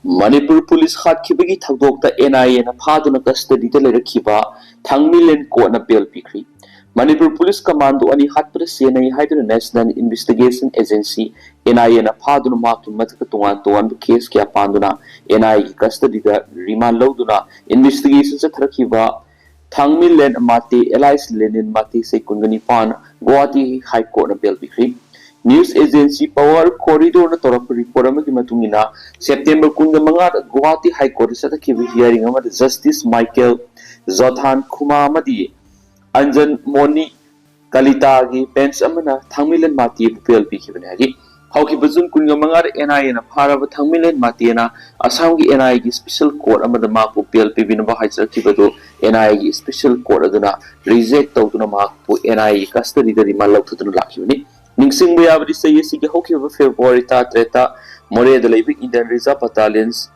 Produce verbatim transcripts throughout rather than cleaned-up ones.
Manipur police ꯍꯥꯠꯈꯤꯕꯒꯤ ꯊꯧꯗꯣꯛꯇ NIAꯅ ꯐꯥꯗꯨꯅ ꯀꯁꯇꯗꯤꯗ ꯂꯩꯔꯛꯈꯤꯕ ꯊꯥꯡꯃꯤꯂꯦꯟ ꯀꯣꯔꯠꯅ ꯕꯦꯜ ꯄꯤꯈ꯭ꯔꯤ꯫ Manipur police commando ꯑꯅꯤ ꯍꯥꯠꯄꯗ ꯆꯦꯟꯅꯩ ꯍꯥꯏꯗꯨꯅ National Investigation Agency, NIAꯅ ꯐꯥꯗꯨꯅ ꯃꯍꯥꯛꯀꯤ ꯃꯊꯛꯇ ꯇꯣꯉꯥꯟ ꯇꯣꯉꯥꯟꯕ ꯀꯦꯁ ꯀꯌꯥ ꯄꯥꯟꯗꯨꯅ NIAꯒꯤ ꯀꯁꯇꯗꯤꯗ ꯔꯤꯃꯥꯟ ꯂꯧꯗꯨꯅ ꯏꯟꯚꯦꯁꯇꯤꯒꯦꯁꯟ ꯆꯠꯊꯔꯛꯈꯤꯕ ꯊꯥꯡꯃꯤꯂꯦꯟ ꯃꯥꯇꯦ alias ꯂꯦꯅꯤꯟ ꯃꯥꯇꯦ, ꯆꯍꯤ ꯀꯨꯟꯒ ꯅꯤꯄꯥꯟ, ꯒꯨꯋꯥꯍꯥꯇꯤ ꯍꯥꯏ ꯀꯣꯔꯠꯅ ꯕꯦꯜ ꯄꯤꯈ꯭ꯔꯤ꯫ ꯅ꯭ꯌꯨꯁ ꯑꯦꯖꯦꯟꯁꯤ ꯄꯋꯥꯔ ꯀꯣꯔꯤꯗꯣꯔꯅ ꯇꯧꯔꯛꯄ ꯔꯤꯄꯣꯔꯠ ꯑꯃꯒꯤ ꯃꯇꯨꯡ ꯏꯟꯅ, ꯁꯦꯞꯇꯦꯝꯕꯔ ꯀꯨꯟꯒ ꯃꯉꯥꯗ ꯒꯨꯋꯥꯍꯥꯇꯤ ꯍꯥꯏ ꯀꯣꯔꯠꯇ ꯆꯠꯊꯈꯤꯕ ꯍꯤꯌꯥꯔꯤꯡ ꯑꯃꯗ ꯖꯁꯇꯤꯁ ꯃꯥꯏꯀꯦꯜ ꯖꯣꯊꯥꯟ ꯈꯨꯃꯥ ꯑꯃꯗꯤ ꯑꯟꯖꯟ ꯃꯣꯅꯤ ꯀꯂꯤꯇꯥꯒꯤ ꯕꯦꯟꯆ ꯑꯃꯅ ꯊꯥꯡꯃꯤꯂꯦꯟ ꯃꯥꯇꯦꯕꯨ ꯕꯦꯜ ꯄꯤꯈꯤꯕꯅꯤ ꯍꯥꯏꯔꯤ꯫ ꯍꯧꯈꯤꯕ ꯖꯨꯟ ꯀꯨꯟꯒ ꯃꯉꯥꯗ NIAꯅ ꯐꯥꯔꯕ ꯊꯥꯡꯃꯤꯂꯦꯟ ꯃꯥꯇꯦꯅ ꯑꯁꯥꯝꯒꯤ NIAꯒꯤ ꯁ꯭ꯄꯦꯁꯦꯜ ꯀꯣꯔꯠ ꯑꯃꯗ ꯃꯍꯥꯛꯄꯨ ꯕꯦꯜ ꯄꯤꯕꯤꯅꯕ ꯍꯥꯏꯖꯔꯛꯈꯤꯕꯗꯨ NIAꯒꯤ ꯁ꯭ꯄꯦꯁꯦꯜ ꯀꯣꯔꯠ ꯑꯗꯨꯅ ꯔꯤꯖꯦꯛ ꯇꯧꯗꯨꯅ ꯃꯍꯥꯛꯄꯨ NIAꯒꯤ ꯀꯁꯇꯗꯤꯗ ꯔꯤꯃꯥꯟ ꯂꯧꯊꯗꯨꯅ ꯂꯥꯛꯈꯤꯕꯅꯤ꯫ ꯅꯤꯡꯁꯤꯡꯕ ꯌꯥꯕꯗꯤ, ꯆꯍꯤ ꯑꯁꯤꯒꯤ ꯍꯧꯈꯤꯕ ꯐꯦꯕ꯭ꯔꯨꯋꯥꯔꯤ ꯇꯔꯥꯇꯔꯦꯠꯇ ꯃꯣꯔꯦꯗ ꯂꯩꯕ Indian Reserve Battalion's,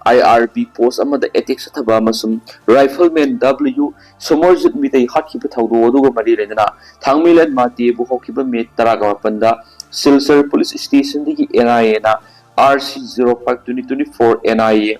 IRB, ꯄꯣꯁ ꯑꯃꯗ ꯑꯦꯇꯦꯛ ꯆꯠꯊꯕ ꯑꯃꯁꯨꯡ ꯔꯥꯏꯐꯜꯃꯦꯟ W ꯁꯣꯃꯔꯖꯤꯠ ꯃꯤꯇꯩ ꯍꯥꯠꯈꯤꯕ ꯊꯧꯗꯣꯛ ꯑꯗꯨꯒ ꯃꯔꯤ ꯂꯩꯅꯅ ꯊꯥꯡꯃꯤꯂꯦꯟ ꯃꯥꯇꯦꯕꯨ ꯍꯧꯈꯤꯕ ꯃꯦ ꯇꯔꯥꯒ ꯃꯥꯄꯟꯗ ꯁꯤꯜꯆꯔ ꯄꯨꯂꯤꯁ ꯁ꯭ꯇꯦꯁꯟꯗꯒꯤ NIAꯅ RC zero five twenty twenty-four NIA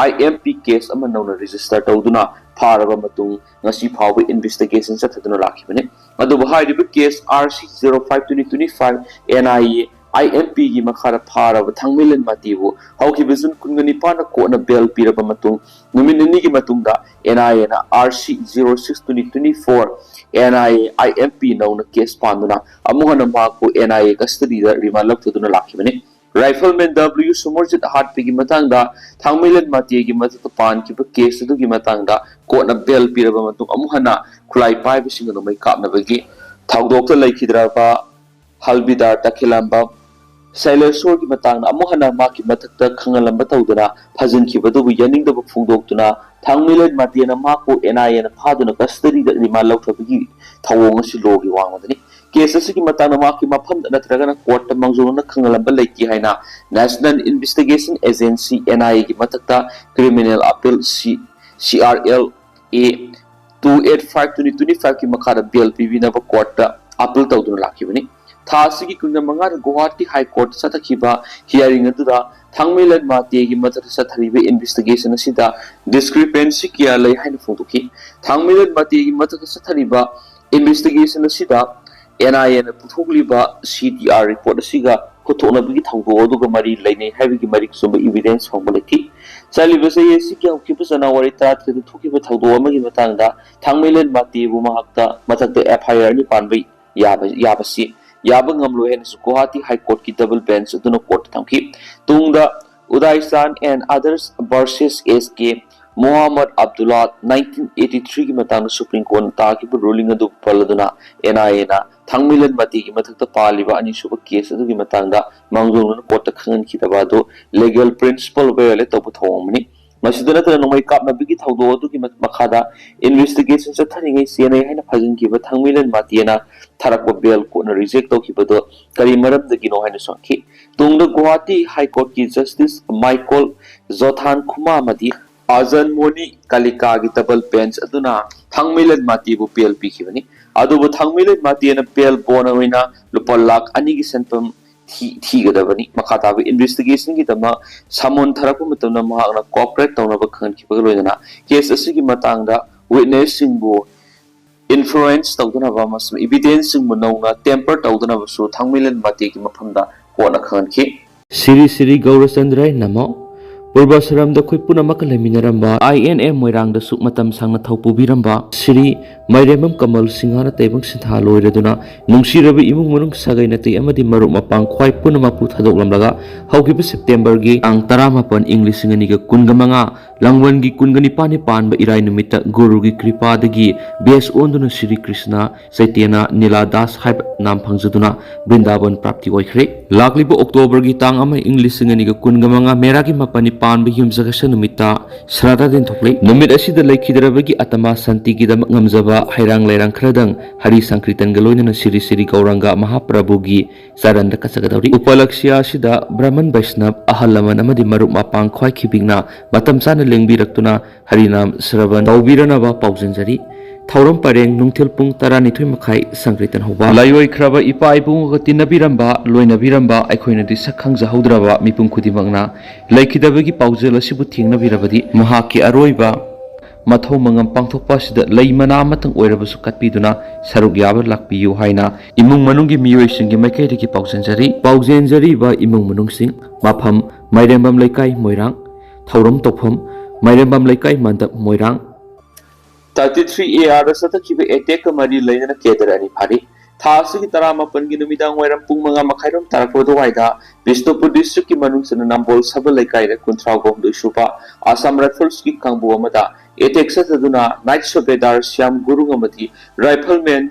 IMP case ꯑꯃ ꯅꯧꯅ ꯔꯦꯖꯤꯁꯇꯔ ꯇꯧꯗꯨꯅ ꯐꯥꯔꯕ ꯃꯇꯨꯡ ꯉꯁꯤ ꯐꯥꯎꯕ ꯏꯟꯚꯦꯁꯇꯤꯒꯦꯁꯟ ꯆꯠꯊꯗꯨꯅ ꯂꯥꯛꯈꯤꯕꯅꯤ꯫ ꯑꯗꯨꯕꯨ ꯍꯥꯏꯔꯤꯕ case RC zero five twenty twenty-five NIA IMPꯒꯤ ꯃꯈꯥꯗ ꯐꯥꯔꯕ ꯊꯥꯡꯃꯩꯂꯦꯟ ꯃꯥꯇꯦꯕꯨ ꯍꯧꯈꯤꯕ ꯖꯨꯟ ꯀꯨꯟꯒ ꯅꯤꯄꯥꯟꯗ ꯀꯣꯔꯠꯅ ꯕꯦꯜ ꯄꯤꯔꯕ ꯃꯇꯨꯡ ꯅꯨꯃꯤꯠ ꯅꯤꯅꯤꯒꯤ ꯃꯇꯨꯡꯗ NIAꯅ RC zero six twenty twenty-four NIA IMP ꯅꯧꯅ ꯀꯦꯁ ꯄꯥꯟꯗꯨꯅ ꯑꯃꯨꯛ ꯍꯟꯅ ꯃꯍꯥꯛꯄꯨ NIA ꯀꯁꯇꯗꯤꯗ ꯔꯤꯃꯥꯟ ꯂꯧꯊꯗꯨꯅ ꯂꯥꯛꯈꯤꯕꯅꯤ꯫ ꯔꯥꯏꯐꯜꯃꯦꯟ W ꯁꯣꯃꯔꯖꯤꯠ ꯍꯥꯠꯄꯒꯤ ꯃꯇꯥꯡꯗ ꯊꯥꯡꯃꯩꯂꯦꯟ ꯃꯥꯇꯦꯒꯤ ꯃꯊꯛꯇ ꯄꯥꯟꯈꯤꯕ ꯀꯦꯁ ꯑꯗꯨꯒꯤ ꯃꯇꯥꯡꯗ ꯀꯣꯔꯠꯅ ꯕꯦꯜ ꯄꯤꯔꯕ ꯃꯇꯨꯡ ꯑꯃꯨꯛ ꯍꯟꯅ ꯈꯨꯠꯂꯥꯏ ꯄꯥꯏꯕꯁꯤꯡꯅ ꯅꯣꯡꯃꯩ ꯀꯥꯞꯅꯕꯒꯤ ꯊꯧꯗꯣꯛꯇ ꯂꯩꯈꯤꯗ꯭ꯔꯕ ꯍꯜꯕꯤꯗꯥꯔ ꯇꯈꯦꯂꯝꯕꯝ ꯁꯥꯏꯂꯦꯁꯣꯔꯒꯤ ꯃꯇꯥꯡꯗ ꯑꯃꯨꯛ ꯍꯟꯅ ꯃꯍꯥꯛꯀꯤ ꯃꯊꯛꯇ ꯈꯪꯍꯜꯂꯝꯕ ꯇꯧꯗꯅ ꯐꯥꯖꯤꯟꯈꯤꯕ ꯑꯗꯨꯕꯨ ꯌꯥꯅꯤꯡꯗꯕ ꯐꯣꯡꯗꯣꯛꯇꯨꯅ ꯊꯥꯡꯃꯩꯂꯦꯟ ꯃꯥꯇꯦꯅ ꯃꯍꯥꯛꯄꯨ NIAꯅ ꯐꯥꯗꯨꯅ ꯀꯁꯇꯗꯤꯗ ꯔꯤꯃꯥꯟ ꯂꯧꯊꯕꯒꯤ ꯊꯧꯑꯣꯡ ꯑꯁꯤ ꯂꯣꯒꯤ ꯋꯥꯡꯃꯗꯅꯤ꯫ ꯀꯦꯁ ꯑꯁꯤꯒꯤ ꯃꯇꯥꯡꯗ ꯃꯍꯥꯛꯀꯤ ꯃꯐꯝꯗ ꯅꯠꯇ꯭ꯔꯒꯅ ꯀꯣꯔꯠꯇ ꯃꯥꯡꯖꯧꯅꯅ ꯈꯪꯍꯜꯂꯝꯕ ꯂꯩꯇꯦ ꯍꯥꯏꯅ National Investigation Agency, NIAꯒꯤ ꯃꯊꯛꯇ Criminal Appeal C, CRLA two eight five twenty twenty-fiveꯀꯤ ꯃꯈꯥꯗ ꯕꯦꯜ ꯄꯤꯕꯤꯅꯕ ꯀꯣꯔꯠꯇ ꯑꯥꯄꯤꯜ ꯇꯧꯗꯨꯅ ꯂꯥꯛꯈꯤꯕꯅꯤ꯫ ꯊꯥ ꯑꯁꯤꯒꯤ ꯀꯨꯟꯃꯉꯥꯗ ꯒꯨꯋꯥꯍꯥꯇꯤ ꯍꯥꯏ ꯀꯣꯔꯠꯇ ꯆꯠꯊꯈꯤꯕ ꯍꯤꯌꯥꯔꯤꯡ ꯑꯗꯨꯗ ꯊꯥꯡꯃꯩꯂꯟ ꯃꯥꯇꯦꯒꯤ ꯃꯊꯛꯇ ꯆꯠꯊꯔꯤꯕ ꯏꯟꯚꯦꯁꯇꯤꯒꯦꯁꯟ ꯑꯁꯤꯗ ꯗꯤꯁꯀ꯭ꯔꯤꯄꯦꯟꯁꯤ ꯀꯌꯥ ꯂꯩ ꯍꯥꯏꯅ ꯐꯣꯡꯗꯣꯛꯈꯤ꯫ ꯊꯥꯡꯃꯩꯂꯟ ꯃꯥꯇꯦꯒꯤ ꯃꯊꯛꯇ ꯆꯠꯊꯔꯤꯕ ꯏꯟꯚꯦꯁꯇꯤꯒꯦꯁꯟ ꯑꯁꯤꯗ ꯑꯦꯟ ꯑꯥꯏ ꯑꯦꯅ ꯄꯨꯊꯣꯛꯂꯤꯕ ꯁꯤ ꯇꯤ ꯑꯥꯔ ꯔꯤꯄꯣꯔꯠ ꯑꯁꯤꯒ ꯈꯨꯠꯊꯣꯛꯅꯕꯒꯤ ꯊꯧꯗꯣꯛ ꯑꯗꯨꯒ ꯃꯔꯤ ꯂꯩꯅꯩ ꯍꯥꯏꯕꯒꯤ ꯃꯔꯤꯛ ꯆꯨꯝꯕ ꯏꯚꯤꯗꯦꯟꯁ ꯐꯪꯕ ꯂꯩꯈꯤ꯫ ꯆꯠꯂꯤꯕ ꯆꯍꯤ ꯑꯁꯤꯒꯤ ꯍꯧꯈꯤꯕ ꯖꯅꯋꯥꯔꯤ ꯇꯔꯥꯇꯔꯦꯠꯇ ꯊꯣꯛꯈꯤꯕ ꯊꯧꯗꯣꯛ ꯑꯃꯒꯤ ꯃꯇꯥꯡꯗ ꯊꯥꯡꯃꯩꯂꯟ ꯃꯥꯇꯦꯕꯨ ꯃꯍꯥꯛꯇ ꯃꯊꯛꯇ ꯑꯦꯐ ꯑꯥꯏ ꯑꯥꯔ ꯑꯅꯤ ꯄꯥꯟꯕ ꯌꯥꯕ, ꯌꯥꯕꯁꯤ ꯌꯥꯕ ꯉꯝꯂꯣꯏ ꯍꯥꯏꯅꯁꯨ ꯒꯨꯋꯥꯍꯥꯇꯤ ꯍꯥꯏ ꯀꯣꯔꯠꯀꯤ ꯗꯕꯜ ꯕꯦꯟꯆ ꯑꯗꯨꯅ ꯀꯣꯔꯠꯇ ꯊꯝꯈꯤ꯫ ꯇꯨꯡꯗ ꯎꯗꯥꯏ ꯆꯥꯟ and others versus S K Mohammad Abdullah nineteen eighty ꯊ꯭ꯔꯤꯒꯤ ꯃꯇꯥꯡꯗ ꯁꯨꯄ꯭ꯔꯤꯝ ꯀꯣꯔꯠꯅ ꯇꯥꯈꯤꯕ ꯔꯨꯂꯤꯡ ꯑꯗꯨ ꯄꯜꯂꯗꯨꯅ ꯑꯦꯟ ꯑꯥꯏ ꯑꯦꯅ ꯊꯥꯡꯃꯩꯂꯟ ꯃꯥꯇꯦꯒꯤ ꯃꯊꯛꯇ ꯄꯥꯜꯂꯤꯕ ꯑꯅꯤꯁꯨꯕ ꯀꯦꯁ ꯑꯗꯨꯒꯤ ꯃꯇꯥꯡꯗ ꯃꯥꯡꯖꯧꯅꯅ ꯀꯣꯔꯠꯇ ꯈꯪꯍꯟꯈꯤꯗꯕ ꯑꯗꯨ ꯂꯤꯒꯦꯜ ꯄ꯭ꯔꯤꯟꯁꯤꯄꯜ ꯚꯥꯏꯑꯣꯂꯦꯠ ꯇꯧꯕ ꯊꯧꯑꯣꯡ ꯑꯃꯅꯤ꯫ ꯃꯁꯤꯗ ꯅꯠꯇꯅ ꯅꯣꯡꯃꯩ ꯀꯥꯞꯅꯕꯒꯤ ꯊꯧꯗꯣꯛ ꯑꯗꯨꯒꯤ ꯃ-, ꯃꯈꯥꯗ ꯏꯟꯚꯦꯁꯇꯤꯒꯦꯁꯟ ꯆꯠꯊꯔꯤꯉꯩ ꯆꯦꯟꯅꯩ ꯍꯥꯏꯅ ꯐꯥꯖꯤꯟꯈꯤꯕ ꯊꯥꯡꯃꯩꯂꯟ ꯃꯥꯇꯦꯅ ꯊꯥꯔꯛꯄ ꯕꯦꯜ ꯀꯣꯔꯠꯅ ꯔꯤꯖꯦꯛ ꯇꯧꯈꯤꯕꯗꯨ ꯀꯔꯤ ꯃꯔꯝꯗꯒꯤꯅꯣ ꯍꯥꯏꯅꯁꯨ ꯍꯪꯈꯤ꯫ ꯇꯨꯡꯗ ꯒꯨꯋꯥꯍꯥꯇꯤ ꯍꯥꯏ ꯀꯣꯔꯠꯀꯤ ꯖꯁꯇꯤꯁ ꯃꯥꯏꯀꯣꯜ ꯖꯣꯊꯥꯟ ꯈꯨꯃꯥ ꯑꯃꯗꯤ ꯑꯖꯟ ꯃꯣꯅꯤ ꯀꯥꯂꯤꯀꯥꯒꯤ ꯗꯕꯜ ꯕꯦꯟꯆ ꯑꯗꯨꯅ ꯊꯥꯡꯃꯩꯂꯟ ꯃꯥꯇꯦꯕꯨ ꯕꯦꯜ ꯄꯤꯈꯤꯕꯅꯤ꯫ ꯑꯗꯨꯕꯨ ꯊꯥꯡꯃꯩꯂꯟ ꯃꯥꯇꯦꯅ ꯕꯦꯜ ꯕꯣꯟ ꯑꯣꯏꯅ ꯂꯨꯄꯥ ꯂꯥꯈ ꯑꯅꯤꯒꯤ ꯁꯦꯟꯐꯝ ꯊꯤ-, ꯊꯤꯒꯗꯕꯅꯤ꯫ ꯃꯈꯥ ꯇꯥꯕ ꯏꯟꯚꯦꯁꯇꯤꯒꯦꯁꯟꯒꯤꯗꯃꯛ ꯁꯃꯣꯟ ꯊꯥꯔꯛꯄ ꯃꯇꯝꯗ ꯃꯍꯥꯛꯅ ꯀꯣꯑꯣꯄꯔꯦꯠ ꯇꯧꯅꯕ ꯈꯪꯍꯟꯈꯤꯕꯒ ꯂꯣꯏꯅꯅ ꯀꯦꯁ ꯑꯁꯤꯒꯤ ꯃꯇꯥꯡꯗ ꯋꯤꯠꯅꯦꯁꯁꯤꯡꯕꯨ ꯏꯟꯐ꯭ꯂꯨꯑꯦꯟꯁ ꯇꯧꯗꯅꯕ ꯑꯃꯁꯨꯡ ꯏꯚꯤꯗꯦꯟꯁꯁꯤꯡꯕꯨ ꯅꯧꯅ ꯇꯦꯝꯄꯔ ꯇꯧꯗꯅꯕꯁꯨ ꯊꯥꯡꯃꯩꯂꯟ ꯃꯥꯇꯦꯒꯤ ꯃꯐꯝꯗ ꯀꯣꯔꯠꯅ ꯈꯪꯍꯟꯈꯤ꯫ ꯁꯤꯔꯤ ꯁꯤꯔꯤ ꯒꯧꯔꯆꯟꯗ꯭ꯔ ꯅꯃꯣ꯫ ꯄꯨꯔꯕꯁꯔꯝꯗ ꯑꯩꯈꯣꯏ ꯄꯨꯝꯅꯃꯛꯀ ꯂꯩꯃꯤꯟꯅꯔꯝꯕ, ꯑꯥꯏ ꯑꯦꯟ ꯑꯦ ꯃꯣꯏꯔꯥꯡꯗꯁꯨ ꯃꯇꯝ ꯁꯥꯡꯅ ꯊꯧ ꯄꯨꯕꯤꯔꯝꯕ ꯁꯤꯔꯤ ꯃꯥꯏꯔꯦꯝꯕꯝ ꯀꯃꯜ ꯁꯤꯡꯍꯅ ꯇꯥꯏꯕꯪ ꯁꯤꯟꯊꯥ ꯂꯣꯏꯔꯗꯨꯅ ꯅꯨꯡꯁꯤꯔꯕ ꯏꯃꯨꯡ ꯃꯅꯨꯡ ꯁꯥꯒꯩ ꯅꯥꯇꯩ ꯑꯃꯗꯤ ꯃꯔꯨꯞ ꯃꯄꯥꯡ ꯈ꯭ꯋꯥꯏ ꯄꯨꯝꯅꯃꯛꯄꯨ ꯊꯥꯗꯣꯛꯂꯝꯂꯒ ꯍꯧꯈꯤꯕ ꯁꯦꯞꯇꯦꯝꯕꯔꯒꯤ ꯇꯥꯡ ꯇꯔꯥꯃꯥꯄꯟ ꯏꯪ ꯂꯤꯁꯤꯡ ꯑꯅꯤꯒ ꯀꯨꯟꯒ ꯃꯉꯥ ꯂꯥꯡꯕꯟꯒꯤ ꯀꯨꯟꯒ ꯅꯤꯄꯥꯟꯅꯤ ꯄꯥꯟꯕ ꯏꯔꯥꯏ ꯅꯨꯃꯤꯠꯇ ꯒꯨꯔꯨꯒꯤ ꯀ꯭ꯔꯤꯄꯥꯗꯒꯤ ꯕꯦꯁ ꯑꯣꯟꯗꯨꯅ ꯁꯤꯔꯤ ꯀ꯭ꯔꯤꯁꯅ ꯆꯩꯇꯟꯌ ꯅꯤꯂꯥ ꯗꯥꯁ ꯍꯥꯏꯕ ꯅꯥꯝ ꯐꯪꯖꯗꯨꯅ ꯕ꯭ꯔꯤꯟꯗꯥꯕꯟ ꯄ꯭ꯔꯥꯞꯇꯤ ꯑꯣꯏꯈ꯭ꯔꯦ꯫ ꯂꯥꯛꯂꯤꯕ ꯑꯣꯛꯇꯣꯕꯔꯒꯤ ꯇꯥꯡ ꯑꯃ ꯏꯪ ꯂꯤꯁꯤꯡ ꯑꯅꯤꯒ ꯀꯨꯟꯒ ꯃꯉꯥ ꯃꯦꯔꯥꯒꯤ ꯃꯥꯄꯟꯅꯤ ꯄꯥꯟꯕ ꯌꯨꯝꯁꯀꯩꯁ ꯅꯨꯃꯤꯠꯇ ꯁ꯭ꯔꯥꯗꯥ ꯂꯦꯟꯊꯣꯛꯂꯤ꯫ ꯅꯨꯃꯤꯠ ꯑꯁꯤꯗ ꯂꯩꯈꯤꯗ꯭ꯔꯕꯒꯤ ꯑꯇꯃꯥ ꯁꯥꯟꯇꯤꯒꯤꯗꯃꯛ ꯉꯝꯖꯕ ꯍꯩꯔꯥꯡ ꯂꯩꯔꯥꯡ ꯈꯔꯗꯪ ꯍꯔꯤ ꯁꯪꯀ꯭ꯔꯤꯇꯟꯒ ꯂꯣꯏꯅꯅ ꯁꯤꯔꯤ ꯁꯤꯔꯤ ꯒꯧꯔꯥꯡꯒ ꯃꯍꯥꯄ꯭ꯔꯚꯨꯒꯤ ꯆꯔꯟꯗ ꯀꯠꯆꯒꯗꯧꯔꯤ꯫ ꯎꯄꯂꯛꯁ꯭ꯌ ꯑꯁꯤꯗ ꯕ꯭ꯔꯍꯃꯟ ꯕꯩꯁꯅꯕ, ꯑꯍꯜ ꯂꯃꯟ ꯑꯃꯗꯤ ꯃꯔꯨꯞ ꯃꯄꯥꯡ ꯈ꯭ꯋꯥꯏ ꯈꯤꯕꯤꯛꯅ ꯃꯇꯝ ꯆꯥꯅ ꯂꯦꯡꯕꯤꯔꯛꯇꯨꯅ ꯍꯔꯤꯅꯥꯝ ꯁ꯭ꯔꯕꯟ ꯇꯧꯕꯤꯔꯅꯕ ꯄꯥꯎꯖꯦꯟꯖꯔꯤ꯫ ꯊꯧꯔꯝ ꯄꯔꯦꯡ ꯅꯨꯡꯊꯤꯜ ꯄꯨꯡ ꯇꯔꯥꯅꯤꯊꯣꯏ ꯃꯈꯥꯏ ꯁꯪꯀ꯭ꯔꯤꯇꯟ ꯍꯧꯕ꯫ ꯂꯥꯏꯑꯣꯏꯈ꯭ꯔꯕ ꯏꯄꯥ ꯏꯄꯨꯒ ꯇꯤꯟꯅꯕꯤꯔꯝꯕ, ꯂꯣꯏꯅꯕꯤꯔꯝꯕ ꯑꯩꯈꯣꯏꯅꯗꯤ ꯁꯛ ꯈꯪꯖꯍꯧꯗ꯭ꯔꯕ ꯃꯤꯄꯨꯝ ꯈꯨꯗꯤꯡꯃꯛꯅ ꯂꯩꯈꯤꯗꯕꯒꯤ ꯄꯥꯎꯖꯦꯜ ꯑꯁꯤꯕꯨ ꯊꯦꯡꯅꯕꯤꯔꯕꯗꯤ ꯃꯍꯥꯛꯀꯤ ꯑꯔꯣꯏꯕ ꯃꯊꯧ ꯃꯉꯝ ꯄꯥꯡꯊꯣꯛꯄ ꯑꯁꯤꯗ ꯂꯩ ꯃꯅꯥ ꯑꯃꯇꯪ ꯑꯣꯏꯔꯕꯁꯨ ꯀꯠꯄꯤꯗꯨꯅ ꯁꯔꯨꯛ ꯌꯥꯕ ꯂꯥꯛꯄꯤꯌꯨ ꯍꯥꯏꯅ ꯏꯃꯨꯡ ꯃꯅꯨꯡꯒꯤ ꯃꯤꯑꯣꯏꯁꯤꯡꯒꯤ ꯃꯥꯏꯀꯩꯗꯒꯤ ꯄꯥꯎꯖꯦꯟꯖꯔꯤ꯫ ꯄꯥꯎꯖꯦꯟꯖꯔꯤꯕ ꯏꯃꯨꯡ ꯃꯅꯨꯡꯁꯤꯡ: ꯃꯐꯝ: ꯃꯥꯏꯔꯦꯝꯕꯝ ꯂꯩꯀꯥꯏ, ꯃꯣꯏꯔꯥꯡ꯫ ꯊꯧꯔꯝ ꯇꯧꯐꯝ: ꯃꯥꯏꯔꯦꯝꯕꯝ ꯂꯩꯀꯥꯏ, ꯃꯟꯗꯞ, ꯃꯣꯏꯔꯥꯡ꯫ ꯊꯥꯔꯇꯤ ꯊ꯭ꯔꯤ ꯑꯦ ꯑꯥꯔꯗ ꯆꯠꯊꯈꯤꯕ ꯑꯦꯇꯦꯛꯀ ꯃꯔꯤ ꯂꯩꯅꯅ ꯀꯦꯗꯔ ꯑꯅꯤ ꯐꯥꯔꯤ꯫ ꯊꯥ ꯑꯁꯤꯒꯤ ꯇꯔꯥꯃꯥꯄꯟꯒꯤ ꯅꯨꯃꯤꯗꯥꯡ ꯋꯥꯏꯔꯝ ꯄꯨꯡ ꯃꯉꯥ ꯃꯈꯥꯏꯔꯣꯝ ꯇꯥꯔꯛꯄ ꯑꯗꯨꯋꯥꯏꯗ ꯕꯤꯁꯅꯨꯄꯨꯔ ꯗꯤꯁꯇ꯭ꯔꯤꯛꯀꯤ ꯃꯅꯨꯡ ꯆꯟꯅ ꯅꯝꯕꯣꯜ ꯁꯕꯜ ꯂꯩꯀꯥꯏꯗ ꯀꯨꯟꯊ꯭ꯔꯥꯒ ꯍꯨꯝꯗꯣꯏ ꯁꯨꯕ ꯑꯁꯥꯝ ꯔꯥꯏꯐꯜꯁꯀꯤ ꯀꯥꯡꯕꯨ ꯑꯃꯗ ꯑꯦꯇꯦꯛ ꯆꯠꯊꯗꯨꯅ ꯅꯥꯏꯠ ꯁꯨꯕꯦꯗꯥꯔ ꯁ꯭ꯌꯥꯝ ꯒꯨꯔꯨꯡ ꯑꯃꯗꯤ ꯔꯥꯏꯐꯜꯃꯦꯟ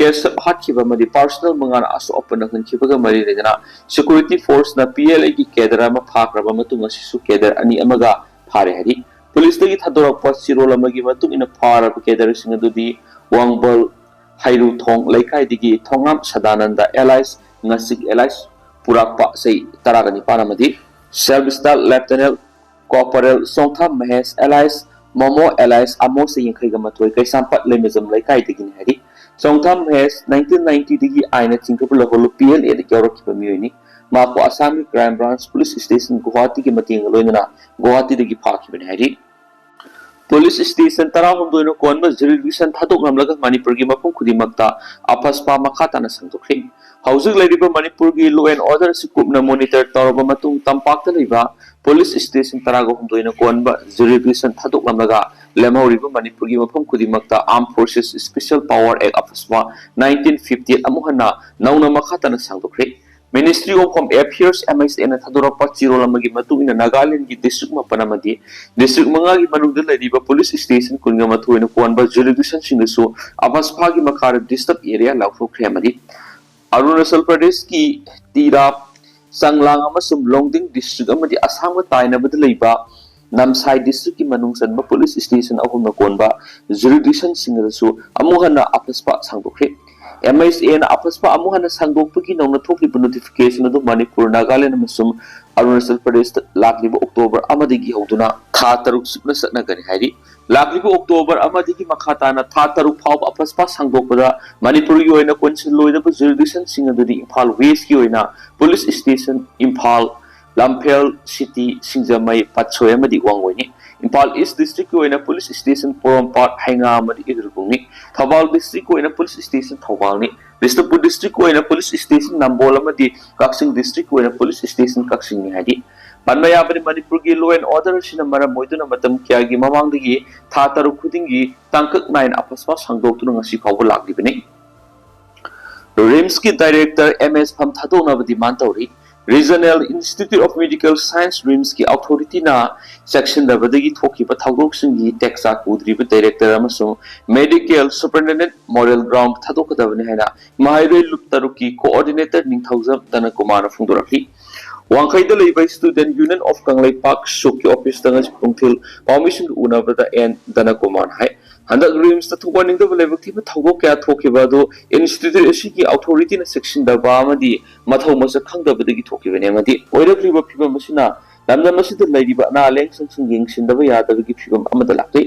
ꯀꯦꯁꯞ ꯍꯥꯠꯈꯤꯕ ꯑꯃꯗꯤ ꯄꯥꯔꯁꯅꯦꯜ ꯃꯉꯥꯅ ꯑꯁꯣꯛ ꯑꯄꯟ ꯅꯪꯍꯟꯈꯤꯕꯒ ꯃꯔꯤ ꯂꯩꯅꯅ ꯁꯦꯀ꯭ꯌꯨꯔꯤꯇꯤ ꯐꯣꯔꯁꯅ ꯄꯤ ꯑꯦꯜ ꯑꯦꯒꯤ ꯀꯦꯗꯔ ꯑꯃ ꯐꯥꯈ꯭ꯔꯕ ꯃꯇꯨꯡ ꯑꯁꯤꯁꯨ ꯀꯦꯗꯔ ꯑꯅꯤ ꯑꯃꯒ ꯐꯥꯔꯦ ꯍꯥꯏꯔꯤ꯫ ꯄꯨꯂꯤꯁꯇꯒꯤ ꯊꯥꯗꯣꯔꯛꯄ ꯆꯦꯔꯣꯜ ꯑꯃꯒꯤ ꯃꯇꯨꯡ ꯏꯟꯅ ꯐꯥꯔꯕ ꯀꯦꯗꯔꯁꯤꯡ ꯑꯗꯨꯗꯤ ꯋꯥꯡꯕꯜ ꯍꯩꯔꯨꯊꯣꯡ ꯂꯩꯀꯥꯏꯗꯒꯤ ꯊꯣꯉꯥꯝ ꯁꯗꯥꯅꯟꯗ ꯑꯦꯂꯥꯏꯁ ꯉꯁꯤꯛ ꯑꯦꯂꯥꯏꯁ ꯄꯨꯔꯥꯛꯄ ꯆꯍꯤ ꯇꯔꯥꯒ ꯅꯤꯄꯥꯟ ꯑꯃꯗꯤ self style lieutenant corporal Chongtham Mahesh alias Momo alias Amo ꯆꯍꯤ ꯌꯥꯡꯈꯩꯒ ꯃꯥꯊꯣꯏ ꯀꯩꯁꯥꯝꯄꯥꯠ ꯂꯩꯃꯖꯝ ꯂꯩꯀꯥꯏꯗꯒꯤꯅꯤ ꯍꯥꯏꯔꯤ꯫ ꯆꯣꯡꯊꯥꯝ ꯃꯍꯦꯁ ꯅꯥꯏꯟꯇꯤꯟ ꯅꯥꯏꯟꯇꯤꯗꯒꯤ ꯑꯥꯏꯟꯅ ꯆꯤꯡꯈꯠꯄ ꯂꯧꯍꯣꯜꯂꯨ ꯄꯤ ꯑꯦꯜ ꯑꯦꯗ ꯌꯥꯎꯔꯛꯈꯤꯕ ꯃꯤꯑꯣꯏꯅꯤ꯫ ꯃꯍꯥꯛꯄꯨ ꯑꯁꯥꯝꯒꯤ ꯀ꯭ꯔꯥꯏꯝ ꯕ꯭ꯔꯥꯟꯁ ꯄꯨꯂꯤꯁ ꯁ꯭ꯇꯦꯁꯟ ꯒꯨꯋꯥꯍꯥꯇꯤꯒꯤ ꯃꯇꯦꯡꯒ ꯂꯣꯏꯅꯅ ꯒꯨꯋꯥꯍꯥꯇꯤꯗꯒꯤ ꯐꯥꯈꯤꯕꯅꯤ ꯍꯥꯏꯔꯤ꯫ ꯄꯨꯂꯤꯁ ꯁ꯭ꯇꯦꯁꯟ ꯇꯔꯥꯍꯨꯝꯗꯣꯏꯅ ꯀꯣꯟꯕ ꯖꯨꯔꯤꯗꯤꯛꯁꯟ ꯊꯥꯗꯣꯛꯂꯝꯂꯒ ꯃꯅꯤꯄꯨꯔꯒꯤ ꯃꯐꯝ ꯈꯨꯗꯤꯡꯃꯛꯇ ꯑꯐꯁꯄꯥ ꯃꯈꯥ ꯇꯥꯅ ꯁꯟꯗꯣꯛꯈ꯭ꯔꯤ꯫ ꯍꯧꯖꯤꯛ ꯂꯩꯔꯤꯕ ꯃꯅꯤꯄꯨꯔꯒꯤ ꯂꯣ ꯑꯦꯟ ꯑꯣꯔꯗꯔ ꯑꯁꯤ ꯀꯨꯞꯅ ꯃꯣꯅꯤꯇꯔ ꯇꯧꯔꯕ ꯃꯇꯨꯡ ꯇꯝꯄꯥꯛꯇ ꯂꯩꯕ ꯄꯨꯂꯤꯁ ꯁ꯭ꯇꯦꯁꯟ ꯇꯔꯥꯒ ꯍꯨꯝꯗꯣꯏꯅ ꯀꯣꯟꯕ ꯖꯨꯔꯤꯗꯤꯛꯁꯟ ꯊꯥꯗꯣꯛꯂꯝꯂꯒ ꯂꯦꯝꯍꯧꯔꯤꯕ ꯃꯅꯤꯄꯨꯔꯒꯤ ꯃꯐꯝ ꯈꯨꯗꯤꯡꯃꯛꯇ armed forces special power act AFSPA nineteen fifty eight ꯑꯃꯨꯛ ꯍꯟꯅ ꯅꯧꯅ ꯃꯈꯥ ꯇꯥꯅ ꯁꯥꯡꯗꯣꯛꯈ꯭ꯔꯦ꯫ Ministry of home affairs, M H A ꯊꯥꯗꯣꯔꯛꯄ ꯆꯦꯔꯣꯜ ꯑꯃꯒꯤ ꯃꯇꯨꯡ ꯏꯟꯅ ꯅꯥꯒꯥꯂꯦꯟꯒꯤ ꯗꯤꯁꯇ꯭ꯔꯤꯛ ꯃꯥꯄꯟ ꯑꯃꯗꯤ ꯗꯤꯁꯇ꯭ꯔꯤꯛ ꯃꯉꯥꯒꯤ ꯃꯅꯨꯡꯗ ꯂꯩꯔꯤꯕ ꯄꯨꯂꯤꯁ ꯁ꯭ꯇꯦꯁꯟ ꯀꯨꯟꯒ ꯃꯥꯊꯣꯏꯅ ꯀꯣꯟꯕ ꯖꯨꯔꯤꯗꯤꯛꯁꯟꯁꯤꯡꯗꯁꯨ ꯑꯐꯁꯄꯥꯒꯤ ꯃꯈꯥꯗ ꯗꯤꯁꯇꯔꯕ ꯑꯦꯔꯤꯌꯥ ꯂꯥꯎꯊꯣꯛꯈ꯭ꯔꯦ ꯑꯃꯗꯤ ꯑꯔꯨꯅꯥꯆꯜ ꯄ꯭ꯔꯗꯦꯁꯀꯤ ꯇꯤꯔꯥꯞ, ꯆꯪꯂꯥꯡ ꯑꯃꯁꯨꯡ ꯂꯣꯡꯗꯤꯡ ꯗꯤꯁꯇ꯭ꯔꯤꯛ ꯑꯃꯗꯤ ꯑꯁꯥꯝꯒ ꯇꯥꯏꯅꯕꯗ ꯂꯩꯕ ꯅꯝꯁꯥꯏ ꯗꯤꯁꯇ꯭ꯔꯤꯛꯀꯤ ꯃꯅꯨꯡ ꯆꯟꯕ ꯄꯨꯂꯤꯁ ꯁ꯭ꯇꯦꯁꯟ ꯑꯍꯨꯝꯅ ꯀꯣꯟꯕ ꯖꯨꯔꯤꯗꯤꯛꯁꯟꯁꯤꯡ ꯑꯗꯨꯁꯨ ꯑꯃꯨꯛ ꯍꯟꯅ ꯑꯐꯁꯄꯥ ꯁꯥꯡꯗꯣꯛꯈ꯭ꯔꯦ꯫ ꯑꯦꯝ ꯑꯩꯆ ꯑꯦꯅ ꯑꯐꯁꯄꯥ ꯑꯃꯨꯛ ꯍꯟꯅ ꯁꯥꯡꯗꯣꯛꯄꯒꯤ ꯅꯧꯅ ꯊꯣꯛꯂꯤꯕ ꯅꯣꯇꯤꯐꯤꯀꯦꯁꯟ ꯑꯗꯨ ꯃꯅꯤꯄꯨꯔ, ꯅꯥꯒꯥꯂꯦꯟ ꯑꯃꯁꯨꯡ ꯑꯔꯨꯅꯥꯆꯜ ꯄ꯭ꯔꯗꯦꯁꯇ ꯂꯥꯛꯂꯤꯕ ꯑꯣꯛꯇꯣꯕꯔ ꯑꯃꯗꯒꯤ ꯍꯧꯗꯨꯅ ꯊꯥ ꯇꯔꯨꯛ ꯆꯨꯞꯅ ꯆꯠꯅꯒꯅꯤ ꯍꯥꯏꯔꯤ꯫ ꯂꯥꯛꯂꯤꯕ ꯑꯣꯛꯇꯣꯕꯔ ꯑꯃꯗꯒꯤ ꯃꯈꯥ ꯇꯥꯅ ꯊꯥ ꯇꯔꯨꯛ ꯐꯥꯎꯕ ꯑꯐꯁꯄꯥ ꯁꯥꯡꯗꯣꯛꯄꯗ ꯃꯅꯤꯄꯨꯔꯒꯤ ꯑꯣꯏꯅ ꯀꯣꯟꯁꯤꯜꯂꯣꯏꯗꯕ ꯖꯨꯔꯤꯗꯤꯛꯁꯟꯁꯤꯡ ꯑꯗꯨꯗꯤ ꯏꯝꯐꯥꯜ ꯋꯦꯁꯀꯤ ꯑꯣꯏꯅ ꯄꯨꯂꯤꯁ ꯁ꯭ꯇꯦꯁꯟ ꯏꯝꯐꯥꯜ, ꯂꯝꯐꯦꯜ ꯁꯤꯇꯤ, ꯁꯤꯡꯖꯃꯩ, ꯄꯥꯠꯁꯣꯏ ꯑꯃꯗꯤ ꯋꯥꯡꯒꯣꯏꯅꯤ꯫ ꯏꯝꯐꯥꯜ ꯏꯁ ꯗꯤꯁꯇ꯭ꯔꯤꯛꯀꯤ ꯑꯣꯏꯅ ꯄꯨꯂꯤꯁ ꯁ꯭ꯇꯦꯁꯟ ꯄꯣꯔꯣꯝꯄꯥꯠ, ꯍꯩꯉꯥꯡ ꯑꯃꯗꯤ ꯏꯗꯨꯔꯒꯨꯡꯅꯤ꯫ ꯊꯧꯕꯥꯜ ꯗꯤꯁꯇ꯭ꯔꯤꯛꯀꯤ ꯑꯣꯏꯅ ꯄꯨꯂꯤꯁ ꯁ꯭ꯇꯦꯁꯟ ꯊꯧꯕꯥꯜꯅꯤ꯫ ꯕꯤꯁꯅꯨꯄꯨꯔ ꯗꯤꯁꯇ꯭ꯔꯤꯛꯀꯤ ꯑꯣꯏꯅ ꯄꯨꯂꯤꯁ ꯁ꯭ꯇꯦꯁꯟ ꯅꯝꯕꯣꯜ ꯑꯃꯗꯤ ꯀꯛꯆꯤꯡ ꯗꯤꯁꯇ꯭ꯔꯤꯛꯀꯤ ꯑꯣꯏꯅ ꯄꯨꯂꯤꯁ ꯁ꯭ꯇꯦꯁꯟ ꯀꯛꯆꯤꯡꯅꯤ ꯍꯥꯏꯔꯤ꯫ ꯄꯟꯕ ꯌꯥꯕꯗꯤ, ꯃꯅꯤꯄꯨꯔꯒꯤ law and order ꯑꯁꯤꯅ ꯃꯔꯝ ꯑꯣꯏꯗꯨꯅ ꯃꯇꯝ ꯀꯌꯥꯒꯤ ꯃꯃꯥꯡꯗꯒꯤ ꯊꯥ ꯇꯔꯨꯛ ꯈꯨꯗꯤꯡꯒꯤ ꯇꯥꯡꯀꯛ ꯅꯥꯏꯅ ꯑꯐꯁꯄꯥ ꯁꯥꯡꯗꯣꯛꯇꯨꯅ ꯉꯁꯤ ꯐꯥꯎꯕ ꯂꯥꯛꯂꯤꯕꯅꯤ꯫ ꯔꯤꯝꯁꯀꯤ ꯗꯥꯏꯔꯦꯛꯇꯔ ꯑꯦꯝ ꯑꯦꯁ ꯐꯝ ꯊꯥꯗꯣꯛꯅꯕ ꯗꯤꯃꯥꯟ ꯇꯧꯔꯤ꯫ Regional Institute of Medical Science, ꯔꯤꯝꯁꯀꯤ ꯑꯣꯊꯣꯔꯤꯇꯤꯅ ꯆꯦꯛꯁꯤꯟꯗꯕꯗꯒꯤ ꯊꯣꯛꯈꯤꯕ ꯊꯧꯗꯣꯛꯁꯤꯡꯒꯤ ꯇꯦꯛꯆꯥꯛ ꯄꯨꯗ꯭ꯔꯤꯕ ꯗꯥꯏꯔꯦꯛꯇꯔ ꯑꯃꯁꯨꯡ ꯃꯦꯗꯤꯀꯦꯜ ꯁꯨꯄꯔꯤꯟꯇꯦꯟꯗꯦꯟꯠ ꯃꯣꯗꯦꯜ ꯒ꯭ꯔꯥꯎꯟꯗ ꯊꯥꯗꯣꯛꯀꯗꯕꯅꯤ ꯍꯥꯏꯅ ꯃꯍꯩꯔꯣꯏ ꯂꯨꯞ ꯇꯔꯨꯛꯀꯤ ꯀꯣꯑꯣꯔꯗꯤꯅꯦꯇꯔ ꯅꯤꯡꯊꯧꯖꯝ ꯗꯅꯀꯨꯃꯥꯔꯅ ꯐꯣꯡꯗꯣꯔꯛꯂꯤ꯫ ꯋꯥꯡꯈꯩꯗ ꯂꯩꯕ Student Union of ꯀꯪꯂꯩꯄꯥꯛ, ꯁꯨꯞꯀꯤ ꯑꯣꯐꯤꯁꯇ ꯉꯁꯤ ꯄꯨꯡꯊꯤꯜ ꯄꯥꯎꯃꯤꯁꯤꯡꯒ ꯎꯅꯕꯗ ꯑꯦꯟ ꯗꯅꯀꯨꯃꯥꯔꯅ ꯍꯥꯏ, ꯍꯟꯗꯛ ꯔꯤꯝꯁꯇ ꯊꯣꯛꯍꯟꯅꯤꯡꯗꯕ ꯂꯥꯏꯕꯛ ꯊꯤꯕ ꯊꯧꯗꯣꯛ ꯀꯌꯥ ꯊꯣꯛꯈꯤꯕ ꯑꯗꯨ ꯏꯟꯁꯇꯤꯇ꯭ꯌꯨꯠ ꯑꯁꯤꯒꯤ ꯑꯣꯊꯣꯔꯤꯇꯤꯅ ꯆꯦꯛꯁꯤꯟꯗꯕ ꯑꯃꯗꯤ ꯃꯊꯧ ꯃꯁꯛ ꯈꯪꯗꯕꯗꯒꯤ ꯊꯣꯛꯈꯤꯕꯅꯤ ꯑꯃꯗꯤ ꯑꯣꯏꯔꯛꯂꯤꯕ ꯐꯤꯕꯝ ꯑꯁꯤꯅ ꯂꯝꯗꯝ ꯑꯁꯤꯗ ꯂꯩꯔꯤꯕ ꯑꯅꯥ ꯂꯥꯌꯦꯡꯁꯪꯁꯤꯡ ꯌꯦꯡꯁꯤꯟꯗꯕ ꯌꯥꯗꯕꯒꯤ ꯐꯤꯕꯝ ꯑꯃꯗ ꯂꯥꯛꯂꯤ꯫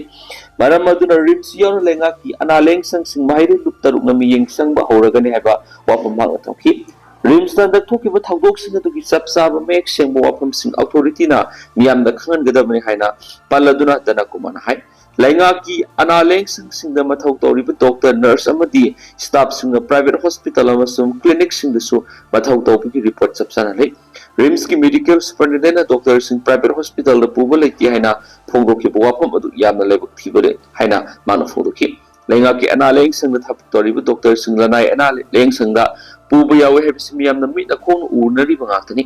ꯃꯔꯝ ꯑꯗꯨꯅ ꯔꯤꯝꯁ ꯌꯥꯎꯅ ꯂꯩꯉꯥꯛꯀꯤ ꯑꯅꯥ ꯂꯥꯌꯦꯡꯁꯪꯁꯤꯡ ꯃꯍꯩꯔꯣꯏ ꯂꯨꯞ ꯇꯔꯨꯛꯅ ꯃꯤꯠꯌꯦꯡ ꯆꯪꯕ ꯍꯧꯔꯒꯅꯤ ꯍꯥꯏꯕ ꯋꯥꯐꯝ ꯃꯍꯥꯛꯅ ꯊꯝꯈꯤ꯫ ꯔꯤꯝꯁꯇ ꯍꯟꯗꯛ ꯊꯣꯛꯈꯤꯕ ꯊꯧꯗꯣꯛꯁꯤꯡ ꯑꯗꯨꯒꯤ ꯆꯞ ꯆꯥꯕ ꯃꯌꯦꯛ ꯁꯦꯡꯕ ꯋꯥꯐꯝꯁꯤꯡ ꯑꯣꯊꯣꯔꯤꯇꯤꯅ ꯃꯤꯌꯥꯝꯗ ꯈꯪꯍꯟꯒꯗꯕꯅꯤ ꯍꯥꯏꯅ ꯄꯜꯂꯗꯨꯅ ꯗꯅꯀꯨꯃꯥꯔꯅ ꯍꯥꯏ, ꯂꯩꯉꯥꯛꯀꯤ ꯑꯅꯥ ꯂꯥꯌꯦꯡꯁꯪꯁꯤꯡꯗ ꯃꯊꯧ ꯇꯧꯔꯤꯕ ꯗꯣꯛꯇꯔ, ꯅꯔꯁ ꯑꯃꯗꯤ ꯁ꯭ꯇꯥꯐꯁꯤꯡꯅ ꯄ꯭ꯔꯥꯏꯚꯦꯠ ꯍꯣꯁꯄꯤꯇꯥꯜ ꯑꯃꯁꯨꯡ ꯀ꯭ꯂꯤꯅꯤꯛꯁꯤꯡꯗꯁꯨ ꯃꯊꯧ ꯇꯧꯕꯒꯤ ꯔꯤꯄꯣꯔꯠ ꯆꯞ ꯆꯥꯅ ꯂꯩ꯫ ꯔꯤꯝꯁꯀꯤ ꯃꯦꯗꯤꯀꯦꯜ ꯁꯨꯄꯔꯤꯟꯇꯦꯟꯗꯦꯟꯠꯅ ꯗꯣꯛꯇꯔꯁꯤꯡ ꯄ꯭ꯔꯥꯏꯚꯦꯠ ꯍꯣꯁꯄꯤꯇꯥꯜꯗ ꯄꯨꯕ ꯂꯩꯇꯦ ꯍꯥꯏꯅ ꯐꯣꯡꯗꯣꯛꯈꯤꯕ ꯋꯥꯐꯝ ꯑꯗꯨ ꯌꯥꯝꯅ ꯂꯥꯏꯕꯛ ꯊꯤꯕꯅꯤ ꯍꯥꯏꯅ ꯃꯥꯅ ꯐꯣꯡꯗꯣꯛꯈꯤ꯫ ꯂꯩꯉꯥꯛꯀꯤ ꯑꯅꯥ ꯂꯥꯌꯦꯡꯁꯪꯗ ꯊꯕꯛ ꯇꯧꯔꯤꯕ ꯗꯣꯛꯇꯔꯁꯤꯡ ꯂꯅꯥꯏ ꯑꯅꯥ ꯂꯥꯌꯦꯡꯁꯪꯗ ꯄꯨꯕ ꯌꯥꯎꯏ ꯍꯥꯏꯕꯁꯤ ꯃꯤꯌꯥꯝꯅ ꯃꯤꯠꯅ ꯈꯣꯡꯅ ꯎꯅꯔꯤꯕ ꯉꯥꯛꯇꯅꯤ꯫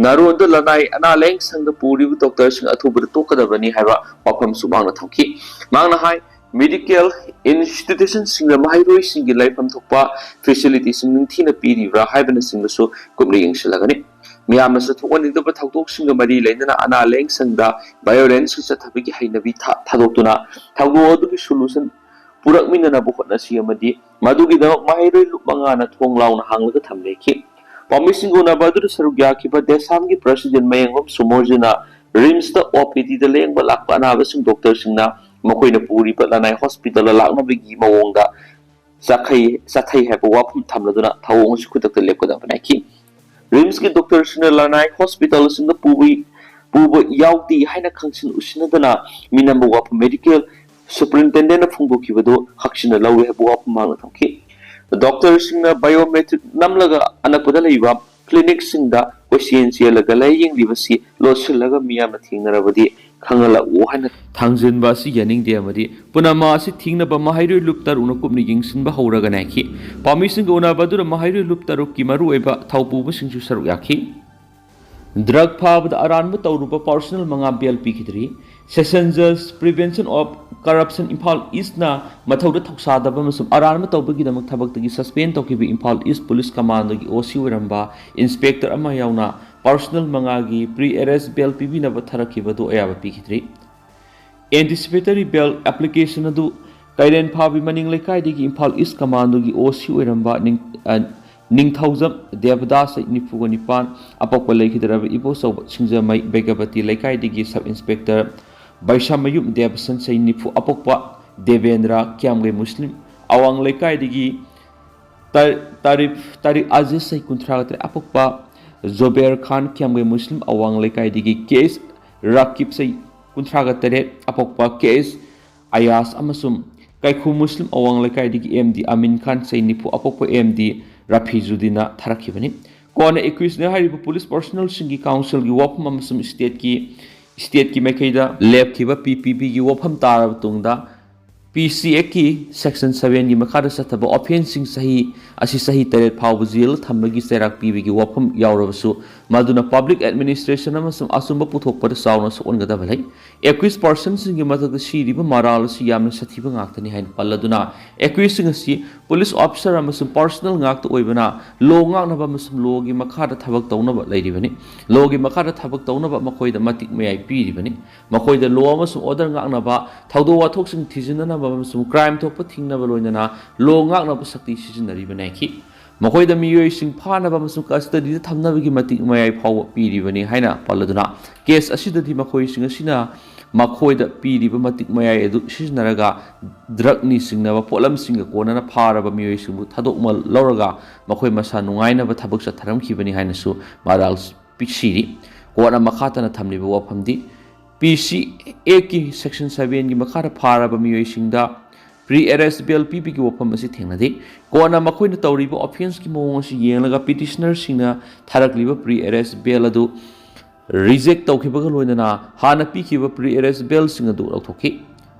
ꯅꯥꯔꯣꯟꯗ ꯂꯅꯥꯏ ꯑꯅꯥ ꯂꯥꯌꯦꯡꯁꯪꯗ ꯄꯨꯔꯤꯕ ꯗꯣꯛꯇꯔꯁꯤꯡ ꯑꯊꯨꯕꯗ ꯇꯣꯛꯀꯗꯕꯅꯤ ꯍꯥꯏꯕ ꯋꯥꯐꯝꯁꯨ ꯃꯍꯥꯛꯅ ꯊꯝꯈꯤ꯫ ꯃꯍꯥꯛꯅ ꯍꯥꯏ, ꯃꯦꯗꯤꯀꯦꯜ ꯏꯟꯁꯇꯤꯇ꯭ꯌꯨꯁꯟꯁꯤꯡꯗ ꯃꯍꯩꯔꯣꯏꯁꯤꯡꯒꯤ ꯂꯩꯐꯝ ꯊꯣꯛꯄ ꯐꯦꯁꯤꯂꯤꯇꯤꯁꯤꯡ ꯅꯤꯡꯊꯤꯅ ꯄꯤꯔꯤꯕ꯭ꯔꯥ ꯍꯥꯏꯕꯅꯆꯤꯡꯕꯁꯨ ꯀꯨꯞꯅ ꯌꯦꯡꯁꯤꯜꯂꯒꯅꯤ꯫ ꯃꯤꯌꯥꯝꯅꯁꯨ ꯊꯣꯛꯍꯟꯅꯤꯡꯗꯕ ꯊꯧꯗꯣꯛꯁꯤꯡꯒ ꯃꯔꯤ ꯂꯩꯅꯅ ꯑꯅꯥ ꯂꯥꯌꯦꯡꯁꯪꯗ ꯚꯥꯏꯑꯣꯂꯦꯟꯁꯀꯤ ꯆꯠꯊꯕꯒꯤ ꯍꯩꯅꯕꯤ ꯊꯥ-, ꯊꯥꯗꯣꯛꯇꯨꯅ ꯊꯧꯗꯣꯛ ꯑꯗꯨꯒꯤ ꯁꯣꯂꯨꯁꯟ ꯄꯨꯔꯛꯃꯤꯟꯅꯅꯕ ꯍꯣꯠꯅꯁꯤ ꯑꯃꯗꯤ ꯃꯗꯨꯒꯤꯗꯃꯛ ꯃꯍꯩꯔꯣꯏ ꯂꯨꯞ ꯃꯉꯥꯅ ꯊꯣꯡ ꯂꯥꯎꯅ ꯍꯥꯡꯂꯒ ꯊꯝꯂꯦꯈꯤ꯫ ꯄꯥꯝꯃꯤꯁꯤꯡꯒ ꯎꯅꯕ ꯑꯗꯨꯗ ꯁꯔꯨꯛ ꯌꯥꯈꯤꯕ ꯗꯦꯁꯥꯝꯒꯤ ꯄ꯭ꯔꯁꯤꯗꯦꯟ ꯃꯌꯥꯡꯕꯝ ꯁꯨꯃꯣꯔꯖꯤꯅ ꯔꯤꯝꯁꯇ ꯑꯣ ꯄꯤ ꯗꯤꯗ ꯂꯥꯌꯦꯡꯕ ꯂꯥꯛꯄ ꯑꯅꯥꯕꯁꯤꯡ ꯗꯣꯛꯇꯔꯁꯤꯡꯅ ꯃꯈꯣꯏꯅ ꯄꯨꯔꯤꯕ ꯂꯅꯥꯏ ꯍꯣꯁꯄꯤꯇꯥꯜꯗ ꯂꯥꯛꯅꯕꯒꯤ ꯃꯑꯣꯡꯗ ꯆꯥꯈꯩ ꯆꯥꯊꯩ ꯍꯥꯏꯕ ꯋꯥꯐꯝ ꯊꯝꯂꯗꯨꯅ ꯊꯧꯑꯣꯡ ꯑꯁꯤ ꯈꯨꯗꯛꯇ ꯂꯦꯞꯀꯗꯕ ꯍꯥꯏꯈꯤ꯫ ꯔꯤꯝꯁꯀꯤ ꯗꯣꯛꯇꯔꯁꯤꯡꯅ ꯂꯅꯥꯏ ꯍꯣꯁꯄꯤꯇꯥꯜꯁꯤꯡꯗ ꯄꯨꯕ ꯄꯨꯕ ꯌꯥꯎꯗꯦ ꯍꯥꯏꯅ ꯈꯪꯁꯤꯟ ꯎꯁꯤꯟꯅꯗꯅ ꯃꯤꯅꯝꯕ ꯋꯥꯐꯝ ꯃꯦꯗꯤꯀꯦꯜ ꯁꯨꯄꯔꯤꯟꯇꯦꯟꯗꯦꯟꯠꯅ ꯐꯣꯡꯗꯣꯛꯈꯤꯕꯗꯨ ꯍꯛꯆꯤꯟꯅ ꯂꯧꯏ ꯍꯥꯏꯕ ꯋꯥꯐꯝ ꯃꯍꯥꯛꯅ ꯊꯝꯈꯤ꯫ ꯗꯣꯛꯇꯔꯁꯤꯡꯅ ꯕꯥꯏꯑꯣꯃꯦꯇ꯭ꯔꯤꯛ ꯅꯝꯂꯒ ꯑꯅꯛꯄꯗ ꯂꯩꯕ ꯀ꯭ꯂꯤꯅꯤꯛꯁꯤꯡꯗ ꯀꯣꯏꯆꯦꯟ ꯆꯦꯜꯂꯒ ꯂꯥꯌꯦꯡꯂꯤꯕꯁꯤ ꯂꯣꯠꯁꯤꯜꯂꯒ ꯃꯤꯌꯥꯝꯅ ꯊꯦꯡꯅꯔꯕꯗꯤ ꯈꯪꯍꯜꯂꯛꯎ ꯍꯥꯏꯅ ꯊꯥꯡꯖꯤꯟꯕ ꯑꯁꯤ ꯌꯥꯅꯤꯡꯗꯦ ꯑꯃꯗꯤ ꯄꯨꯅꯃꯥ ꯑꯁꯤ ꯊꯤꯡꯅꯕ ꯃꯍꯩꯔꯣꯏ ꯂꯨꯞ ꯇꯔꯨꯛꯅ ꯀꯨꯞꯅ ꯌꯦꯡꯁꯤꯟꯕ ꯍꯧꯔꯒꯅꯤ ꯍꯥꯏꯈꯤ꯫ ꯄꯥꯝꯃꯤꯁꯤꯡꯒ ꯎꯅꯕ ꯑꯗꯨꯗ ꯃꯍꯩꯔꯣꯏ ꯂꯨꯞ ꯇꯔꯨꯛꯀꯤ ꯃꯔꯨꯑꯣꯏꯕ ꯊꯧꯄꯨꯕꯁꯤꯡꯁꯨ ꯁꯔꯨꯛ ꯌꯥꯈꯤ꯫ ꯗ꯭ꯔꯒ ꯐꯥꯕꯗ ꯑꯔꯥꯟꯕ ꯇꯧꯔꯨꯕ ꯄꯥꯔꯁꯣꯅꯦꯜ ꯃꯉꯥ ꯕꯦꯜ ꯄꯤꯈꯤꯗ꯭ꯔꯤ꯫ Session Judge Prevention of Corruption Imphal ꯏꯁꯅ ꯃꯊꯧꯗ ꯊꯧꯁꯥꯗꯕ ꯑꯃꯁꯨꯡ ꯑꯔꯥꯟꯕ ꯇꯧꯕꯒꯤꯗꯃꯛ ꯊꯕꯛꯇꯒꯤ ꯁꯁꯄꯦꯟ ꯇꯧꯈꯤꯕ ꯏꯝꯐꯥꯜ ꯏꯁ ꯄꯨꯂꯤꯁ ꯀꯃꯥꯟꯗꯣꯒꯤ ꯑꯣ ꯁꯤ ꯑꯣꯏꯔꯝꯕ ꯏꯟꯁꯄꯦꯛꯇꯔ ꯑꯃ ꯌꯥꯎꯅ ꯄꯥꯔꯁꯣꯅꯦꯜ ꯃꯉꯥꯒꯤ ꯄ꯭ꯔꯤ ꯑꯦꯔꯦꯁ ꯕꯦꯜ ꯄꯤꯕꯤꯅꯕ ꯊꯥꯔꯛꯈꯤꯕ ꯑꯗꯨ ꯑꯌꯥꯕ ꯄꯤꯈꯤꯗ꯭ꯔꯤ꯫ ꯑꯦꯟꯇꯤꯁꯤꯄꯦꯇꯔꯤ ꯕꯦꯜ ꯑꯦꯄ꯭ꯂꯤꯀꯦꯁꯟ ꯑꯗꯨ ꯀꯩꯔꯦꯟ ꯐꯥꯕꯤ ꯃꯅꯤꯡ ꯂꯩꯀꯥꯏꯗꯒꯤ ꯏꯝꯐꯥꯜ ꯏꯁ ꯀꯃꯥꯟꯗꯣꯒꯤ ꯑꯣ ꯁꯤ ꯑꯣꯏꯔꯝꯕ ꯅꯤꯡ-, ꯑ, ꯅꯤꯡꯊꯧꯖꯝ ꯗꯦꯕꯗꯥꯁ ꯆꯍꯤ ꯅꯤꯐꯨꯒ ꯅꯤꯄꯥꯟ, ꯑꯄꯣꯛꯄ ꯂꯩꯈꯤꯗ꯭ꯔꯕ ꯏꯕꯣꯆꯧꯕ ꯁꯤꯡꯖꯃꯩ ꯕꯦꯒꯕꯇꯤ ꯂꯩꯀꯥꯏꯗꯒꯤ ꯁꯕ ꯏꯟꯁꯄꯦꯛꯇꯔ ꯕꯩꯁꯥꯃꯌꯨꯝ ꯗꯦꯕꯁꯟ ꯆꯍꯤ ꯅꯤꯐꯨ, ꯑꯄꯣꯛꯄ ꯗꯦꯕꯦꯟꯗ꯭ꯔ ꯀ꯭ꯌꯥꯝꯒꯩ ꯃꯨꯁꯂꯤꯝ ꯑꯋꯥꯡ ꯂꯩꯀꯥꯏꯗꯒꯤ ꯇꯥ-, ꯇꯥꯔꯤꯐ, ꯇꯥꯔꯤꯛ ꯑꯖꯤꯖ ꯆꯍꯤ ꯀꯨꯟꯊ꯭ꯔꯥꯒ ꯇꯔꯦꯠ, ꯑꯄꯣꯛꯄ ꯖꯣꯕꯦꯔ ꯈꯥꯟ ꯀ꯭ꯌꯥꯝꯒꯩ ꯃꯨꯁꯂꯤꯝ ꯑꯋꯥꯡ ꯂꯩꯀꯥꯏꯗꯒꯤ ꯀꯦ ꯑꯦꯁ ꯔꯥꯀꯤꯕ ꯆꯍꯤ ꯀꯨꯟꯊ꯭ꯔꯥꯒ ꯇꯔꯦꯠ, ꯑꯄꯣꯛꯄ ꯀꯦ ꯑꯦꯁ ꯑꯌꯥꯁ ꯑꯃꯁꯨꯡ ꯀꯥꯏꯈꯨ ꯃꯨꯁꯂꯤꯝ ꯑꯋꯥꯡ ꯂꯩꯀꯥꯏꯗꯒꯤ ꯑꯦꯝ ꯗꯤ ꯑꯃꯤꯟ ꯈꯥꯟ ꯆꯍꯤ ꯅꯤꯐꯨ, ꯑꯄꯣꯛꯄ ꯑꯦꯝ ꯗꯤ ꯔꯥꯐꯤꯖꯨꯗꯤꯟꯅ ꯊꯥꯔꯛꯈꯤꯕꯅꯤ꯫ ꯀꯣꯟꯅ ꯑꯦꯀ꯭ꯌꯨꯁꯅ ꯍꯥꯏꯔꯤꯕ ꯄꯨꯂꯤꯁ ꯄꯥꯔꯁꯣꯅꯦꯜꯁꯤꯡꯒꯤ ꯀꯥꯎꯟꯁꯤꯜꯒꯤ ꯋꯥꯐꯝ ꯑꯃꯁꯨꯡ ꯁ꯭ꯇꯦꯠꯀꯤ, ꯁ꯭ꯇꯦꯠꯀꯤ ꯃꯥꯏꯀꯩꯗ ꯂꯦꯞꯈꯤꯕ ꯄꯤ ꯄꯤ ꯕꯤꯒꯤ ꯋꯥꯐꯝ ꯇꯥꯔꯕ ꯇꯨꯡꯗ, ꯄꯤ ꯁꯤ ꯑꯦꯛꯀꯤ ꯁꯦꯛꯁꯟ ꯁꯚꯦꯟꯒꯤ ꯃꯈꯥꯗ ꯆꯠꯊꯕ ꯑꯣꯐꯦꯟꯁꯁꯤꯡ ꯆꯍꯤ ꯑꯁꯤ ꯆꯍꯤ ꯇꯔꯦꯠ ꯐꯥꯎꯕ ꯖꯦꯜꯗ ꯊꯝꯕꯒꯤ ꯆꯩꯔꯥꯛ ꯄꯤꯕꯒꯤ ꯋꯥꯐꯝ ꯌꯥꯎꯔꯕꯁꯨ, ꯃꯗꯨꯅ ꯄꯕ꯭ꯂꯤꯛ ꯑꯦꯗꯃꯤꯅꯤꯁꯇ꯭ꯔꯦꯁꯟ ꯑꯃꯁꯨꯡ ꯑꯆꯨꯝꯕ ꯄꯨꯊꯣꯛꯄꯗ ꯆꯥꯎꯅ ꯁꯣꯛꯍꯟꯒꯗꯕ ꯂꯩ꯫ ꯑꯦꯀ꯭ꯌꯨꯁ ꯄꯥꯔꯁꯟꯁꯤꯡꯒꯤ ꯃꯊꯛꯇ ꯁꯤꯔꯤꯕ ꯃꯔꯥꯜ ꯑꯁꯤ ꯌꯥꯝꯅ ꯁꯥꯊꯤꯕ ꯉꯥꯛꯇꯅꯤ ꯍꯥꯏꯅ ꯄꯜꯂꯗꯨꯅ, ꯑꯦꯀ꯭ꯌꯨꯁꯁꯤꯡ ꯑꯁꯤ ꯄꯨꯂꯤꯁ ꯑꯣꯐꯤꯁꯥꯔ ꯑꯃꯁꯨꯡ ꯄꯥꯔꯁꯣꯅꯦꯜ ꯉꯥꯛꯇ ꯑꯣꯏꯕꯅ, ꯂꯣ ꯉꯥꯛꯅꯕ ꯑꯃꯁꯨꯡ ꯂꯣꯒꯤ ꯃꯈꯥꯗ ꯊꯕꯛ ꯇꯧꯅꯕ ꯂꯩꯔꯤꯕꯅꯤ꯫ ꯂꯣꯒꯤ ꯃꯈꯥꯗ ꯊꯕꯛ ꯇꯧꯅꯕ ꯃꯈꯣꯏꯗ ꯃꯇꯤꯛ ꯃꯌꯥꯏ ꯄꯤꯔꯤꯕꯅꯤ꯫ ꯃꯈꯣꯏꯗ ꯂꯣ ꯑꯃꯁꯨꯡ ꯑꯣꯔꯗꯔ ꯉꯥꯛꯅꯕ, ꯊꯧꯗꯣꯛ ꯋꯥꯊꯣꯛꯁꯤꯡ ꯊꯤꯖꯤꯟꯅꯅꯕ ꯑꯃꯁꯨꯡ ꯀ꯭ꯔꯥꯏꯝ ꯊꯣꯛꯄ ꯊꯤꯡꯅꯕ ꯂꯣꯏꯅꯅ ꯂꯣ ꯉꯥꯛꯅꯕ ꯁꯛꯇꯤ ꯁꯤꯖꯤꯟꯅꯔꯤꯕꯅꯤ ꯍꯥꯏꯈꯤ꯫ ꯃꯈꯣꯏꯗ ꯃꯤꯑꯣꯏꯁꯤꯡ ꯐꯥꯅꯕ ꯑꯃꯁꯨꯡ ꯀꯁꯇꯗꯤꯗ ꯊꯝꯅꯕꯒꯤ ꯃꯇꯤꯛ ꯃꯌꯥꯏ ꯐꯥꯎꯕ ꯄꯤꯔꯤꯕꯅꯤ ꯍꯥꯏꯅ ꯄꯜꯂꯗꯨꯅ, ꯀꯦꯁ ꯑꯁꯤꯗꯗꯤ ꯃꯈꯣꯏꯁꯤꯡ ꯑꯁꯤꯅ ꯃꯈꯣꯏꯗ ꯄꯤꯔꯤꯕ ꯃꯇꯤꯛ ꯃꯌꯥꯏ ꯑꯗꯨ ꯁꯤꯖꯤꯟꯅꯔꯒ ꯗ꯭ꯔꯒꯅꯤ ꯆꯤꯡꯅꯕ ꯄꯣꯠꯂꯝꯁꯤꯡꯒ ꯀꯣꯟꯅꯅ ꯐꯥꯔꯕ ꯃꯤꯑꯣꯏꯁꯤꯡꯕꯨ ꯊꯥꯗꯣꯛꯃ ꯂꯧꯔꯒ ꯃꯈꯣꯏ ꯃꯁꯥ ꯅꯨꯡꯉꯥꯏꯅꯕ ꯊꯕꯛ ꯆꯠꯊꯔꯝꯈꯤꯕꯅꯤ ꯍꯥꯏꯅꯁꯨ ꯃꯔꯥꯜ ꯄꯤꯁꯤꯔꯤ꯫ ꯀꯣꯔꯠꯅ ꯃꯈꯥ ꯇꯥꯅ ꯊꯝꯂꯤꯕ ꯋꯥꯐꯝꯗꯤ, ꯄꯤ ꯁꯤ ꯑꯦꯛꯀꯤ ꯁꯦꯛꯁꯟ ꯁꯚꯦꯟꯒꯤ ꯃꯈꯥꯗ ꯐꯥꯔꯕ ꯃꯤꯑꯣꯏꯁꯤꯡꯗ ꯄ꯭ꯔꯤ ꯑꯦꯔꯦꯁ ꯕꯦꯜ ꯄꯤꯕꯒꯤ ꯋꯥꯐꯝ ꯑꯁꯤ ꯊꯦꯡꯅꯗꯦ꯫ ꯀꯣꯔꯠꯅ ꯃꯈꯣꯏꯅ ꯇꯧꯔꯤꯕ ꯑꯣꯐꯦꯟꯁꯀꯤ ꯃꯑꯣꯡ ꯑꯁꯤ ꯌꯦꯡꯂꯒ ꯄꯤꯇꯤꯁꯅꯔꯁꯤꯡꯅ ꯊꯥꯔꯛꯂꯤꯕ ꯄ꯭ꯔꯤ ꯑꯦꯔꯦꯁ ꯕꯦꯜ ꯑꯗꯨ ꯔꯤꯖꯦꯛ ꯇꯧꯈꯤꯕꯒ ꯂꯣꯏꯅꯅ ꯍꯥꯟꯅ ꯄꯤꯈꯤꯕ ꯄ꯭ꯔꯤ ꯑꯦꯔꯦꯁ ꯕꯦꯜꯁꯤꯡ ꯑꯗꯨ ꯂꯧꯊꯣꯛꯈꯤ꯫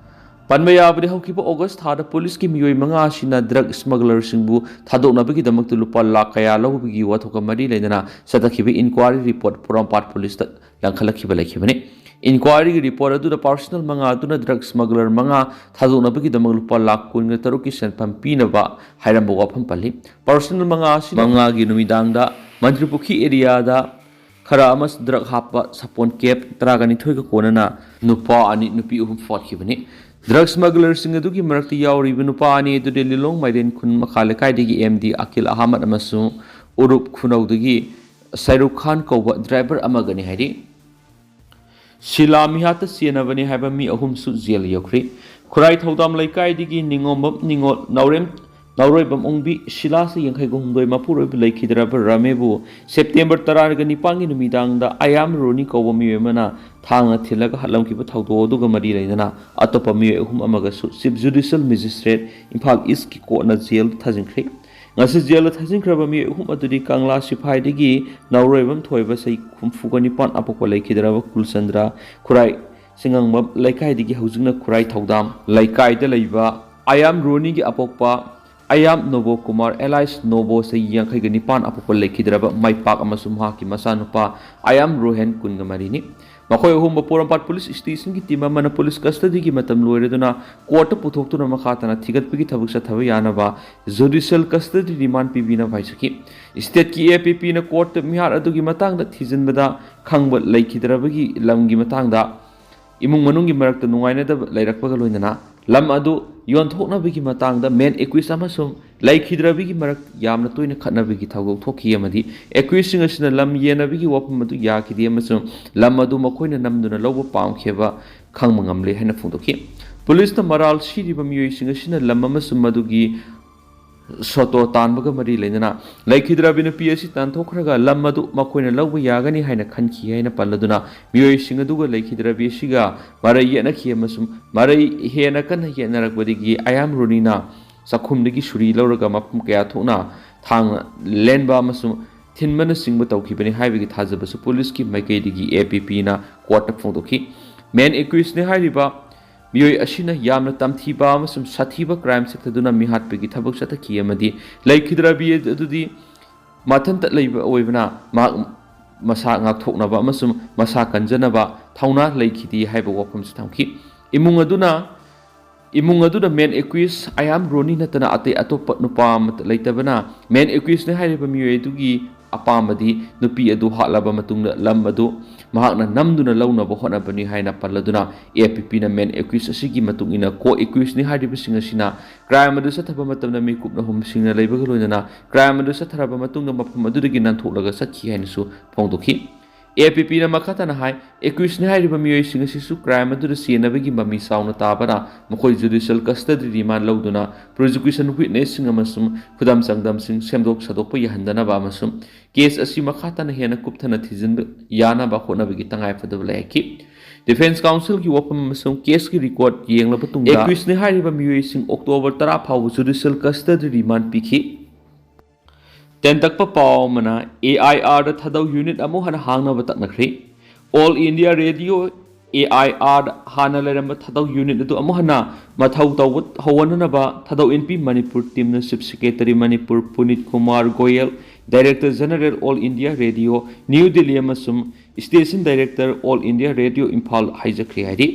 ꯄꯟꯕ ꯌꯥꯕꯗꯤ, ꯍꯧꯈꯤꯕ ꯑꯣꯒꯁ ꯊꯥꯗ ꯄꯨꯂꯤꯁꯀꯤ ꯃꯤꯑꯣꯏ ꯃꯉꯥ ꯑꯁꯤꯅ ꯗ꯭ꯔꯒ ꯁ꯭ꯃꯒꯂꯔꯁꯤꯡꯕꯨ ꯊꯥꯗꯣꯛꯅꯕꯒꯤꯗꯃꯛꯇ ꯂꯨꯄꯥ ꯂꯥꯈ ꯀꯌꯥ ꯂꯧꯕꯒꯤ ꯋꯥꯊꯣꯛꯀ ꯃꯔꯤ ꯂꯩꯅꯅ ꯆꯠꯊꯈꯤꯕ ꯏꯟꯀ꯭ꯋꯥꯔꯤ ꯔꯤꯄꯣꯔꯠ ꯄꯣꯔꯣꯝꯄꯥꯠ ꯄꯨꯂꯤꯁꯇ ꯂꯪꯈꯠꯂꯛꯈꯤꯕ ꯂꯩꯈꯤꯕꯅꯤ꯫ ꯏꯟꯀ꯭ꯋꯥꯔꯤꯒꯤ ꯔꯤꯄꯣꯔꯠ ꯑꯗꯨꯗ ꯄꯥꯔꯁꯅꯦꯜ ꯃꯉꯥ ꯑꯗꯨꯅ ꯗ꯭ꯔꯒ ꯁ꯭ꯃꯒꯂꯔ ꯃꯉꯥ ꯊꯥꯗꯣꯛꯅꯕꯒꯤꯗꯃꯛ ꯂꯨꯄꯥ ꯂꯥꯈ ꯀꯨꯟꯒ ꯇꯔꯨꯛꯀꯤ ꯁꯦꯟꯐꯝ ꯄꯤꯅꯕ ꯍꯥꯏꯔꯝꯕ ꯋꯥꯐꯝ ꯄꯜꯂꯤ꯫ ꯄꯥꯔꯁꯅꯦꯜ ꯃꯉꯥ ꯑꯁꯤꯅ ꯃꯉꯥꯒꯤ ꯅꯨꯃꯤꯗꯥꯡꯗ ꯃꯟꯇ꯭ꯔꯤꯄꯨꯈꯤ ꯑꯦꯔꯤꯌꯥꯗ ꯈꯔ ꯑꯃꯁꯨ ꯗ꯭ꯔꯒ ꯍꯥꯞꯄ ꯁꯥꯄꯣꯟ ꯀꯦꯞ ꯇꯔꯥꯒ ꯅꯤꯊꯣꯏꯒ ꯀꯣꯟꯅꯅ ꯅꯨꯄꯥ ꯑꯅꯤ, ꯅꯨꯄꯤ ꯑꯍꯨꯝ ꯐꯥꯈꯤꯕꯅꯤ꯫ ꯗ꯭ꯔꯒ ꯁ꯭ꯃꯒꯂꯔꯁꯤꯡ ꯑꯗꯨꯒꯤ ꯃꯔꯛꯇ ꯌꯥꯎꯔꯤꯕ ꯅꯨꯄꯥ ꯑꯅꯤ ꯑꯗꯨꯗꯤ ꯂꯤꯂꯣꯡ ꯃꯥꯏꯔꯦꯟ ꯈꯨꯟ ꯃꯈꯥ ꯂꯩꯀꯥꯏꯗꯒꯤ ꯑꯦꯝ ꯗꯤ ꯑꯀꯤꯜ ꯑꯍꯃꯗ ꯑꯃꯁꯨꯡ ꯎꯔꯨꯞ ꯈꯨꯅꯧꯗꯒꯤ ꯁꯥꯏꯔꯨꯈ ꯈꯥꯟ ꯀꯧꯕ ꯗ꯭ꯔꯥꯏꯚꯔ ꯑꯃꯒꯅꯤ ꯍꯥꯏꯔꯤ꯫ ꯁꯤꯂꯥ ꯃꯤꯍꯥꯠꯇ ꯆꯦꯟꯅꯕꯅꯤ ꯍꯥꯏꯕ ꯃꯤ ꯑꯍꯨꯝꯁꯨ ꯖꯦꯜ ꯌꯧꯈ꯭ꯔꯦ꯫ ꯈꯨꯔꯥꯏ ꯊꯧꯗꯥꯝ ꯂꯩꯀꯥꯏꯗꯒꯤ ꯅꯤꯉꯣꯝꯕꯝ ꯅꯤꯉꯣꯜ ꯅꯥꯎꯔꯦꯝ ꯅꯥꯎꯔꯣꯏꯕꯝ ꯑꯣꯡꯕꯤ ꯁꯤꯂꯥꯁ ꯌꯥꯡꯈꯩꯒ ꯍꯨꯝꯗꯣꯏ ꯃꯄꯨꯔꯣꯏꯕ ꯂꯩꯈꯤꯗ꯭ꯔꯕ ꯔꯥꯃꯦꯕꯨ ꯁꯦꯞꯇꯦꯝꯕꯔ ꯇꯔꯥꯒ ꯅꯤꯄꯥꯟꯒꯤ ꯅꯨꯃꯤꯗꯥꯡꯗ ꯑꯌꯥꯝ ꯔꯣꯅꯤ ꯀꯧꯕ ꯃꯤꯑꯣꯏ ꯑꯃꯅ ꯊꯥꯡꯅ ꯊꯤꯜꯂꯒ ꯍꯥꯠꯂꯝꯈꯤꯕ ꯊꯧꯗꯣꯛ ꯑꯗꯨꯒ ꯃꯔꯤ ꯂꯩꯅꯅ ꯑꯇꯣꯞꯄ ꯃꯤꯑꯣꯏ ꯑꯍꯨꯝ ꯑꯃꯒꯁꯨ ꯆꯤꯐ ꯖꯨꯗꯤꯁꯤꯌꯦꯜ ꯃꯦꯖꯤꯁꯇ꯭ꯔꯦꯠ ꯏꯝꯐꯥꯜ ꯏꯁꯀꯤ ꯀꯣꯔꯠꯅ ꯖꯦꯜꯗ ꯊꯥꯖꯤꯟꯈ꯭ꯔꯦ꯫ ꯉꯁꯤ ꯖꯦꯜꯗ ꯊꯥꯖꯤꯟꯈ꯭ꯔꯕ ꯃꯤꯑꯣꯏ ꯑꯍꯨꯝ ꯑꯗꯨꯗꯤ ꯀꯪꯂꯥ ꯁꯤꯐꯥꯏꯗꯒꯤ ꯅꯥꯎꯔꯣꯏꯕꯝ ꯊꯣꯏꯕ ꯆꯍꯤ ꯍꯨꯝꯐꯨꯒ ꯅꯤꯄꯥꯟ ꯑꯄꯣꯛꯄ ꯂꯩꯈꯤꯗ꯭ꯔꯕ ꯀꯨꯜꯆꯟꯗ꯭ꯔ, ꯈꯨꯔꯥꯏ ꯆꯤꯡꯉꯥꯡꯕꯝ ꯂꯩꯀꯥꯏꯗꯒꯤ ꯍꯧꯖꯤꯛꯅ ꯈꯨꯔꯥꯏ ꯊꯧꯗꯥꯝ ꯂꯩꯀꯥꯏꯗ ꯂꯩꯕ ꯑꯌꯥꯝ ꯔꯣꯅꯤꯒꯤ ꯑꯄꯣꯛꯄ ꯑꯌꯥꯝ ꯅꯣꯕꯣ ꯀꯨꯃꯥꯔ ꯑꯦꯂꯥꯏꯁ ꯅꯣꯕꯣ ꯆꯍꯤ ꯌꯥꯡꯈꯩꯒ ꯅꯤꯄꯥꯟ ꯑꯄꯣꯛꯄ ꯂꯩꯈꯤꯗ꯭ꯔꯕ ꯃꯥꯏꯄꯥꯛ ꯑꯃꯁꯨꯡ ꯃꯍꯥꯛꯀꯤ ꯃꯆꯥꯅꯨꯄꯥ ꯑꯌꯥꯝ ꯔꯣꯍꯦꯟ ꯀꯨꯟꯒ ꯃꯔꯤꯅꯤ꯫ ꯃꯈꯣꯏ ꯑꯍꯨꯝꯕꯨ ꯄꯣꯔꯣꯝꯄꯥꯠ ꯄꯨꯂꯤꯁ ꯁ꯭ꯇꯦꯁꯟꯒꯤ ꯇꯤꯝ ꯑꯃꯅ ꯄꯨꯂꯤꯁ ꯀꯁꯇꯗꯤꯒꯤ ꯃꯇꯝ ꯂꯣꯏꯔꯗꯨꯅ ꯀꯣꯔꯠꯇ ꯄꯨꯊꯣꯛꯇꯨꯅ ꯃꯈꯥ ꯇꯥꯅ ꯊꯤꯒꯠꯄꯒꯤ ꯊꯕꯛ ꯆꯠꯊꯕ ꯌꯥꯅꯕ ꯖꯨꯗꯤꯁꯤꯌꯦꯜ ꯀꯁꯇꯗꯤ ꯔꯤꯃꯥꯟ ꯄꯤꯕꯤꯅꯕ ꯍꯥꯏꯖꯈꯤ꯫ ꯁ꯭ꯇꯦꯠꯀꯤ ꯑꯦ ꯄꯤ ꯄꯤꯅ ꯀꯣꯔꯠꯇ ꯃꯤꯍꯥꯠ ꯑꯗꯨꯒꯤ ꯃꯇꯥꯡꯗ ꯊꯤꯖꯤꯟꯕꯗ ꯈꯪꯕ ꯂꯩꯈꯤꯗ꯭ꯔꯕꯒꯤ ꯂꯝꯒꯤ ꯃꯇꯥꯡꯗ ꯏꯃꯨꯡ ꯃꯅꯨꯡꯒꯤ ꯃꯔꯛꯇ ꯅꯨꯡꯉꯥꯏꯅꯗꯕ ꯂꯩꯔꯛꯄꯒ ꯂꯣꯏꯅꯅ ꯂꯝ ꯑꯗꯨ ꯌꯣꯟꯊꯣꯛꯅꯕꯒꯤ ꯃꯇꯥꯡꯗ ꯃꯦꯟ ꯑꯦꯀ꯭ꯌꯨꯁ ꯑꯃꯁꯨꯡ ꯂꯩꯈꯤꯗ꯭ꯔꯕꯤꯒꯤ ꯃꯔꯛ ꯌꯥꯝꯅ ꯇꯣꯏꯅ ꯈꯠꯅꯕꯒꯤ ꯊꯧꯗꯣꯛ ꯊꯣꯛꯈꯤ ꯑꯃꯗꯤ ꯑꯦꯀ꯭ꯌꯨꯁꯁꯤꯡ ꯑꯁꯤꯅ ꯂꯝ ꯌꯦꯟꯅꯕꯒꯤ ꯋꯥꯐꯝ ꯑꯗꯨ ꯌꯥꯈꯤꯗꯦ ꯑꯃꯁꯨꯡ ꯂꯝ ꯑꯗꯨ ꯃꯈꯣꯏꯅ ꯅꯝꯗꯨꯅ ꯂꯧꯕ ꯄꯥꯝꯈꯤꯕ ꯈꯪꯕ ꯉꯝꯂꯦ ꯍꯥꯏꯅ ꯐꯣꯡꯗꯣꯛꯈꯤ꯫ ꯄꯨꯂꯤꯁꯅ ꯃꯔꯥꯜ ꯁꯤꯔꯤꯕ ꯃꯤꯑꯣꯏꯁꯤꯡ ꯑꯁꯤꯅ ꯂꯝ ꯑꯃꯁꯨꯡ ꯃꯗꯨꯒꯤ ꯁꯣꯇꯣ ꯇꯥꯟꯕꯒ ꯃꯔꯤ ꯂꯩꯅꯅ ꯂꯩꯈꯤꯗ꯭ꯔꯕꯤ ꯅꯨꯄꯤ ꯑꯁꯤ ꯇꯥꯟꯊꯣꯛꯈ꯭ꯔꯒ ꯂꯝ ꯑꯗꯨ ꯃꯈꯣꯏꯅ ꯂꯧꯕ ꯌꯥꯒꯅꯤ ꯍꯥꯏꯅ ꯈꯟꯈꯤ ꯍꯥꯏꯅ ꯄꯜꯂꯗꯨꯅ ꯃꯤꯑꯣꯏꯁꯤꯡ ꯑꯗꯨꯒ ꯂꯩꯈꯤꯗ꯭ꯔꯕꯤ ꯑꯁꯤꯒ ꯃꯔꯩ ꯌꯦꯠꯅꯈꯤ ꯑꯃꯁꯨꯡ ꯃꯔꯩ ꯍꯦꯟꯅ ꯀꯟꯅ ꯌꯦꯠꯅꯔꯛꯄꯗꯒꯤ ꯑꯌꯥꯝ ꯔꯣꯅꯤꯅ ꯆꯥꯛꯈꯨꯝꯗꯒꯤ ꯁꯨꯔꯤ ꯂꯧꯔꯒ ꯃꯐꯝ ꯀꯌꯥ ꯊꯣꯛꯅ ꯊꯥꯡ ꯂꯦꯟꯕ ꯑꯃꯁꯨꯡ ꯊꯤꯟꯕꯅꯆꯤꯡꯕ ꯇꯧꯈꯤꯕꯅꯤ ꯍꯥꯏꯕꯒꯤ ꯊꯥꯖꯕꯁꯨ ꯄꯨꯂꯤꯁꯀꯤ ꯃꯥꯏꯀꯩꯗꯒꯤ ꯑꯦ ꯄꯤ ꯄꯤꯅ ꯀꯣꯔꯠꯇ ꯐꯣꯡꯗꯣꯛꯈꯤ꯫ ꯃꯦꯟ ꯑꯦꯀ꯭ꯌꯨꯁꯅꯤ ꯍꯥꯏꯔꯤꯕ ꯃꯤꯑꯣꯏ ꯑꯁꯤꯅ ꯌꯥꯝꯅ ꯇꯝꯊꯤꯕ ꯑꯃꯁꯨꯡ ꯁꯥꯊꯤꯕ ꯀ꯭ꯔꯥꯏꯝ ꯆꯠꯊꯗꯨꯅ ꯃꯤꯍꯥꯠꯄꯒꯤ ꯊꯕꯛ ꯆꯠꯊꯈꯤ ꯑꯃꯗꯤ ꯂꯩꯈꯤꯗ꯭ꯔꯕꯤ ꯑꯗꯨꯗꯤ ꯃꯊꯟꯇ ꯂꯩꯕ ꯑꯣꯏꯕꯅ ꯃꯍꯥꯛ ꯃꯁꯥ ꯉꯥꯛꯊꯣꯛꯅꯕ ꯑꯃꯁꯨꯡ ꯃꯁꯥ ꯀꯟꯖꯅꯕ ꯊꯧꯅꯥ ꯂꯩꯈꯤꯗꯦ ꯍꯥꯏꯕ ꯋꯥꯐꯝꯁꯨ ꯊꯝꯈꯤ꯫ ꯏꯃꯨꯡ ꯑꯗꯨꯅ ꯏꯃꯨꯡ ꯑꯗꯨꯗ ꯃꯦꯟ ꯑꯦꯀ꯭ꯌꯨꯁ ꯑꯌꯥꯝ ꯔꯣꯅꯤ ꯅꯠꯇꯅ ꯑꯇꯩ ꯑꯇꯣꯞꯄ ꯅꯨꯄꯥ ꯑꯃꯠꯇ ꯂꯩꯇꯕꯅ ꯃꯦꯟ ꯑꯦꯀ꯭ꯌꯨꯁꯅꯤ ꯍꯥꯏꯔꯤꯕ ꯃꯤꯑꯣꯏ ꯑꯗꯨꯒꯤ ꯑꯄꯥꯝꯕꯗꯤ ꯅꯨꯄꯤ ꯑꯗꯨ ꯍꯥꯠꯂꯕ ꯃꯇꯨꯡꯗ ꯂꯝ ꯑꯗꯨ ꯃꯍꯥꯛꯅ ꯅꯝꯗꯨꯅ ꯂꯧꯅꯕ ꯍꯣꯠꯅꯕꯅꯤ ꯍꯥꯏꯅ ꯄꯜꯂꯗꯨꯅ ꯑꯦ ꯄꯤ ꯄꯤꯅ ꯃꯦꯟ ꯑꯦꯀ꯭ꯌꯨꯁ ꯑꯁꯤꯒꯤ ꯃꯇꯨꯡ ꯏꯟꯅ ꯀꯣ ꯑꯦꯀ꯭ꯌꯨꯁꯅꯤ ꯍꯥꯏꯔꯤꯕꯁꯤꯡ ꯑꯁꯤꯅ ꯀ꯭ꯔꯥꯏꯝ ꯑꯗꯨ ꯆꯠꯊꯕ ꯃꯇꯝꯗ ꯃꯤꯀꯨꯞꯅ ꯍꯨꯝꯁꯤꯡꯅ ꯂꯩꯕꯒ ꯂꯣꯏꯅꯅ ꯀ꯭ꯔꯥꯏꯝ ꯑꯗꯨ ꯆꯠꯊꯔꯕ ꯃꯇꯨꯡꯗ ꯃꯐꯝ ꯑꯗꯨꯗꯒꯤ ꯅꯥꯟꯊꯣꯛꯂꯒ ꯆꯠꯈꯤ ꯍꯥꯏꯅꯁꯨ ꯐꯣꯡꯗꯣꯛꯈꯤ꯫ ꯑꯦ ꯄꯤ ꯄꯤꯅ ꯃꯈꯥ ꯇꯥꯅ ꯍꯥꯏ, ꯑꯦꯀ꯭ꯌꯨꯁꯅꯤ ꯍꯥꯏꯔꯤꯕ ꯃꯤꯑꯣꯏꯁꯤꯡ ꯑꯁꯤꯁꯨ ꯀ꯭ꯔꯥꯏꯝ ꯑꯗꯨꯗ ꯆꯦꯟꯅꯕꯒꯤ ꯃꯃꯤ ꯆꯥꯎꯅ ꯇꯥꯕꯅ ꯃꯈꯣꯏ ꯖꯨꯗꯤꯁꯤꯌꯦꯜ ꯀꯁꯇꯗꯤ ꯔꯤꯃꯥꯟ ꯂꯧꯗꯨꯅ ꯄ꯭ꯔꯣꯁꯤꯀ꯭ꯌꯨꯁꯟ ꯋꯤꯠꯅꯦꯁꯁꯤꯡ ꯑꯃꯁꯨꯡ ꯈꯨꯗꯝ ꯆꯥꯡꯗꯝꯁꯤꯡ ꯁꯦꯝꯗꯣꯛ ꯁꯥꯗꯣꯛꯄ ꯌꯥꯍꯟꯗꯅꯕ ꯑꯃꯁꯨꯡ ꯀꯦꯁ ꯑꯁꯤ ꯃꯈꯥ ꯇꯥꯅ ꯍꯦꯟꯅ ꯀꯨꯞꯊꯅ ꯊꯤꯖꯤꯟꯕ ꯌꯥꯅꯕ ꯍꯣꯠꯅꯕꯒꯤ ꯇꯉꯥꯏꯐꯗꯕ ꯂꯩꯔꯛꯈꯤ꯫ ꯗꯤꯐꯦꯟꯁ ꯀꯥꯎꯟꯁꯤꯜꯒꯤ ꯋꯥꯐꯝ ꯑꯃꯁꯨꯡ ꯀꯦꯁꯀꯤ ꯔꯤꯀꯣꯔꯗ ꯌꯦꯡꯂꯕ ꯇꯨꯡꯗ ꯑꯦꯀ꯭ꯌꯨꯁꯅꯤ ꯍꯥꯏꯔꯤꯕ ꯃꯤꯑꯣꯏꯁꯤꯡ ꯑꯣꯛꯇꯣꯕꯔ ꯇꯔꯥ ꯐꯥꯎꯕ ꯖꯨꯗꯤꯁꯤꯌꯦꯜ ꯀꯁꯇꯗꯤ ꯔꯤꯃꯥꯟ ꯄꯤꯈꯤ꯫ ꯇꯦꯟꯇꯛꯄ ꯄꯥꯎ ꯑꯃꯅ, ꯑꯦ ꯑꯥꯏ ꯑꯥꯔꯗ ꯊꯥꯗꯧ ꯌꯨꯅꯤꯠ ꯑꯃꯨꯛ ꯍꯟꯅ ꯍꯥꯡꯅꯕ ꯇꯛꯅꯈ꯭ꯔꯦ꯫ All India radio, A I ꯑꯥꯔꯗ ꯍꯥꯟꯅ ꯂꯩꯔꯝꯕ ꯊꯥꯗꯧ ꯌꯨꯅꯤꯠ ꯑꯗꯨ ꯑꯃꯨꯛ ꯍꯟꯅ ꯃꯊꯧ ꯇꯧꯕ ꯍꯧꯍꯟꯅꯅꯕ ꯊꯥꯗꯧ ꯏꯟꯄꯤ ꯃꯅꯤꯄꯨꯔ ꯇꯤꯝꯅ chief secretary Manipur Puneet Kumar Goyal, director general all India radio, New Delhi ꯑꯃꯁꯨꯡ station director all India radio Imphal ꯍꯥꯏꯖꯈ꯭ꯔꯦ ꯍꯥꯏꯔꯤ꯫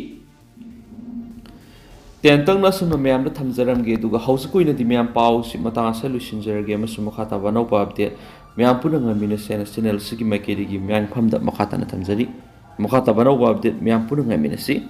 ꯇꯦꯟꯇꯛꯅ ꯑꯁꯨꯝꯅ ꯃꯌꯥꯝꯗ ꯊꯝꯖꯔꯝꯒꯦ, ꯑꯗꯨꯒ ꯍꯧꯖꯤꯛꯀꯤ ꯑꯣꯏꯅꯗꯤ ꯃꯌꯥꯝ ꯄꯥꯎꯁꯤ ꯃꯇꯥꯡ ꯑꯁꯤꯗ ꯂꯣꯏꯁꯤꯟꯖꯔꯒꯦ ꯑꯃꯁꯨꯡ ꯃꯈꯥ ꯇꯥꯕ ꯑꯅꯧꯕ ꯑꯞꯗꯦꯠ ꯃꯌꯥꯝ ꯄꯨꯟꯅ ꯉꯥꯏꯃꯤꯟꯅꯁꯦ ꯍꯥꯏꯅ ꯆꯦꯅꯦꯜ ꯑꯁꯤꯒꯤ ꯃꯥꯏꯀꯩꯗꯒꯤ ꯃꯤꯌꯥꯝꯐꯝꯗ ꯃꯈꯥ ꯇꯥꯅ ꯊꯝꯖꯔꯤ꯫ ꯃꯈꯥ ꯇꯥꯕ ꯑꯅꯧꯕ ꯑꯞꯗꯦꯠ ꯃꯌꯥꯝ ꯄꯨꯟꯅ ꯉꯥꯏꯃꯤꯟꯅꯁꯤ꯫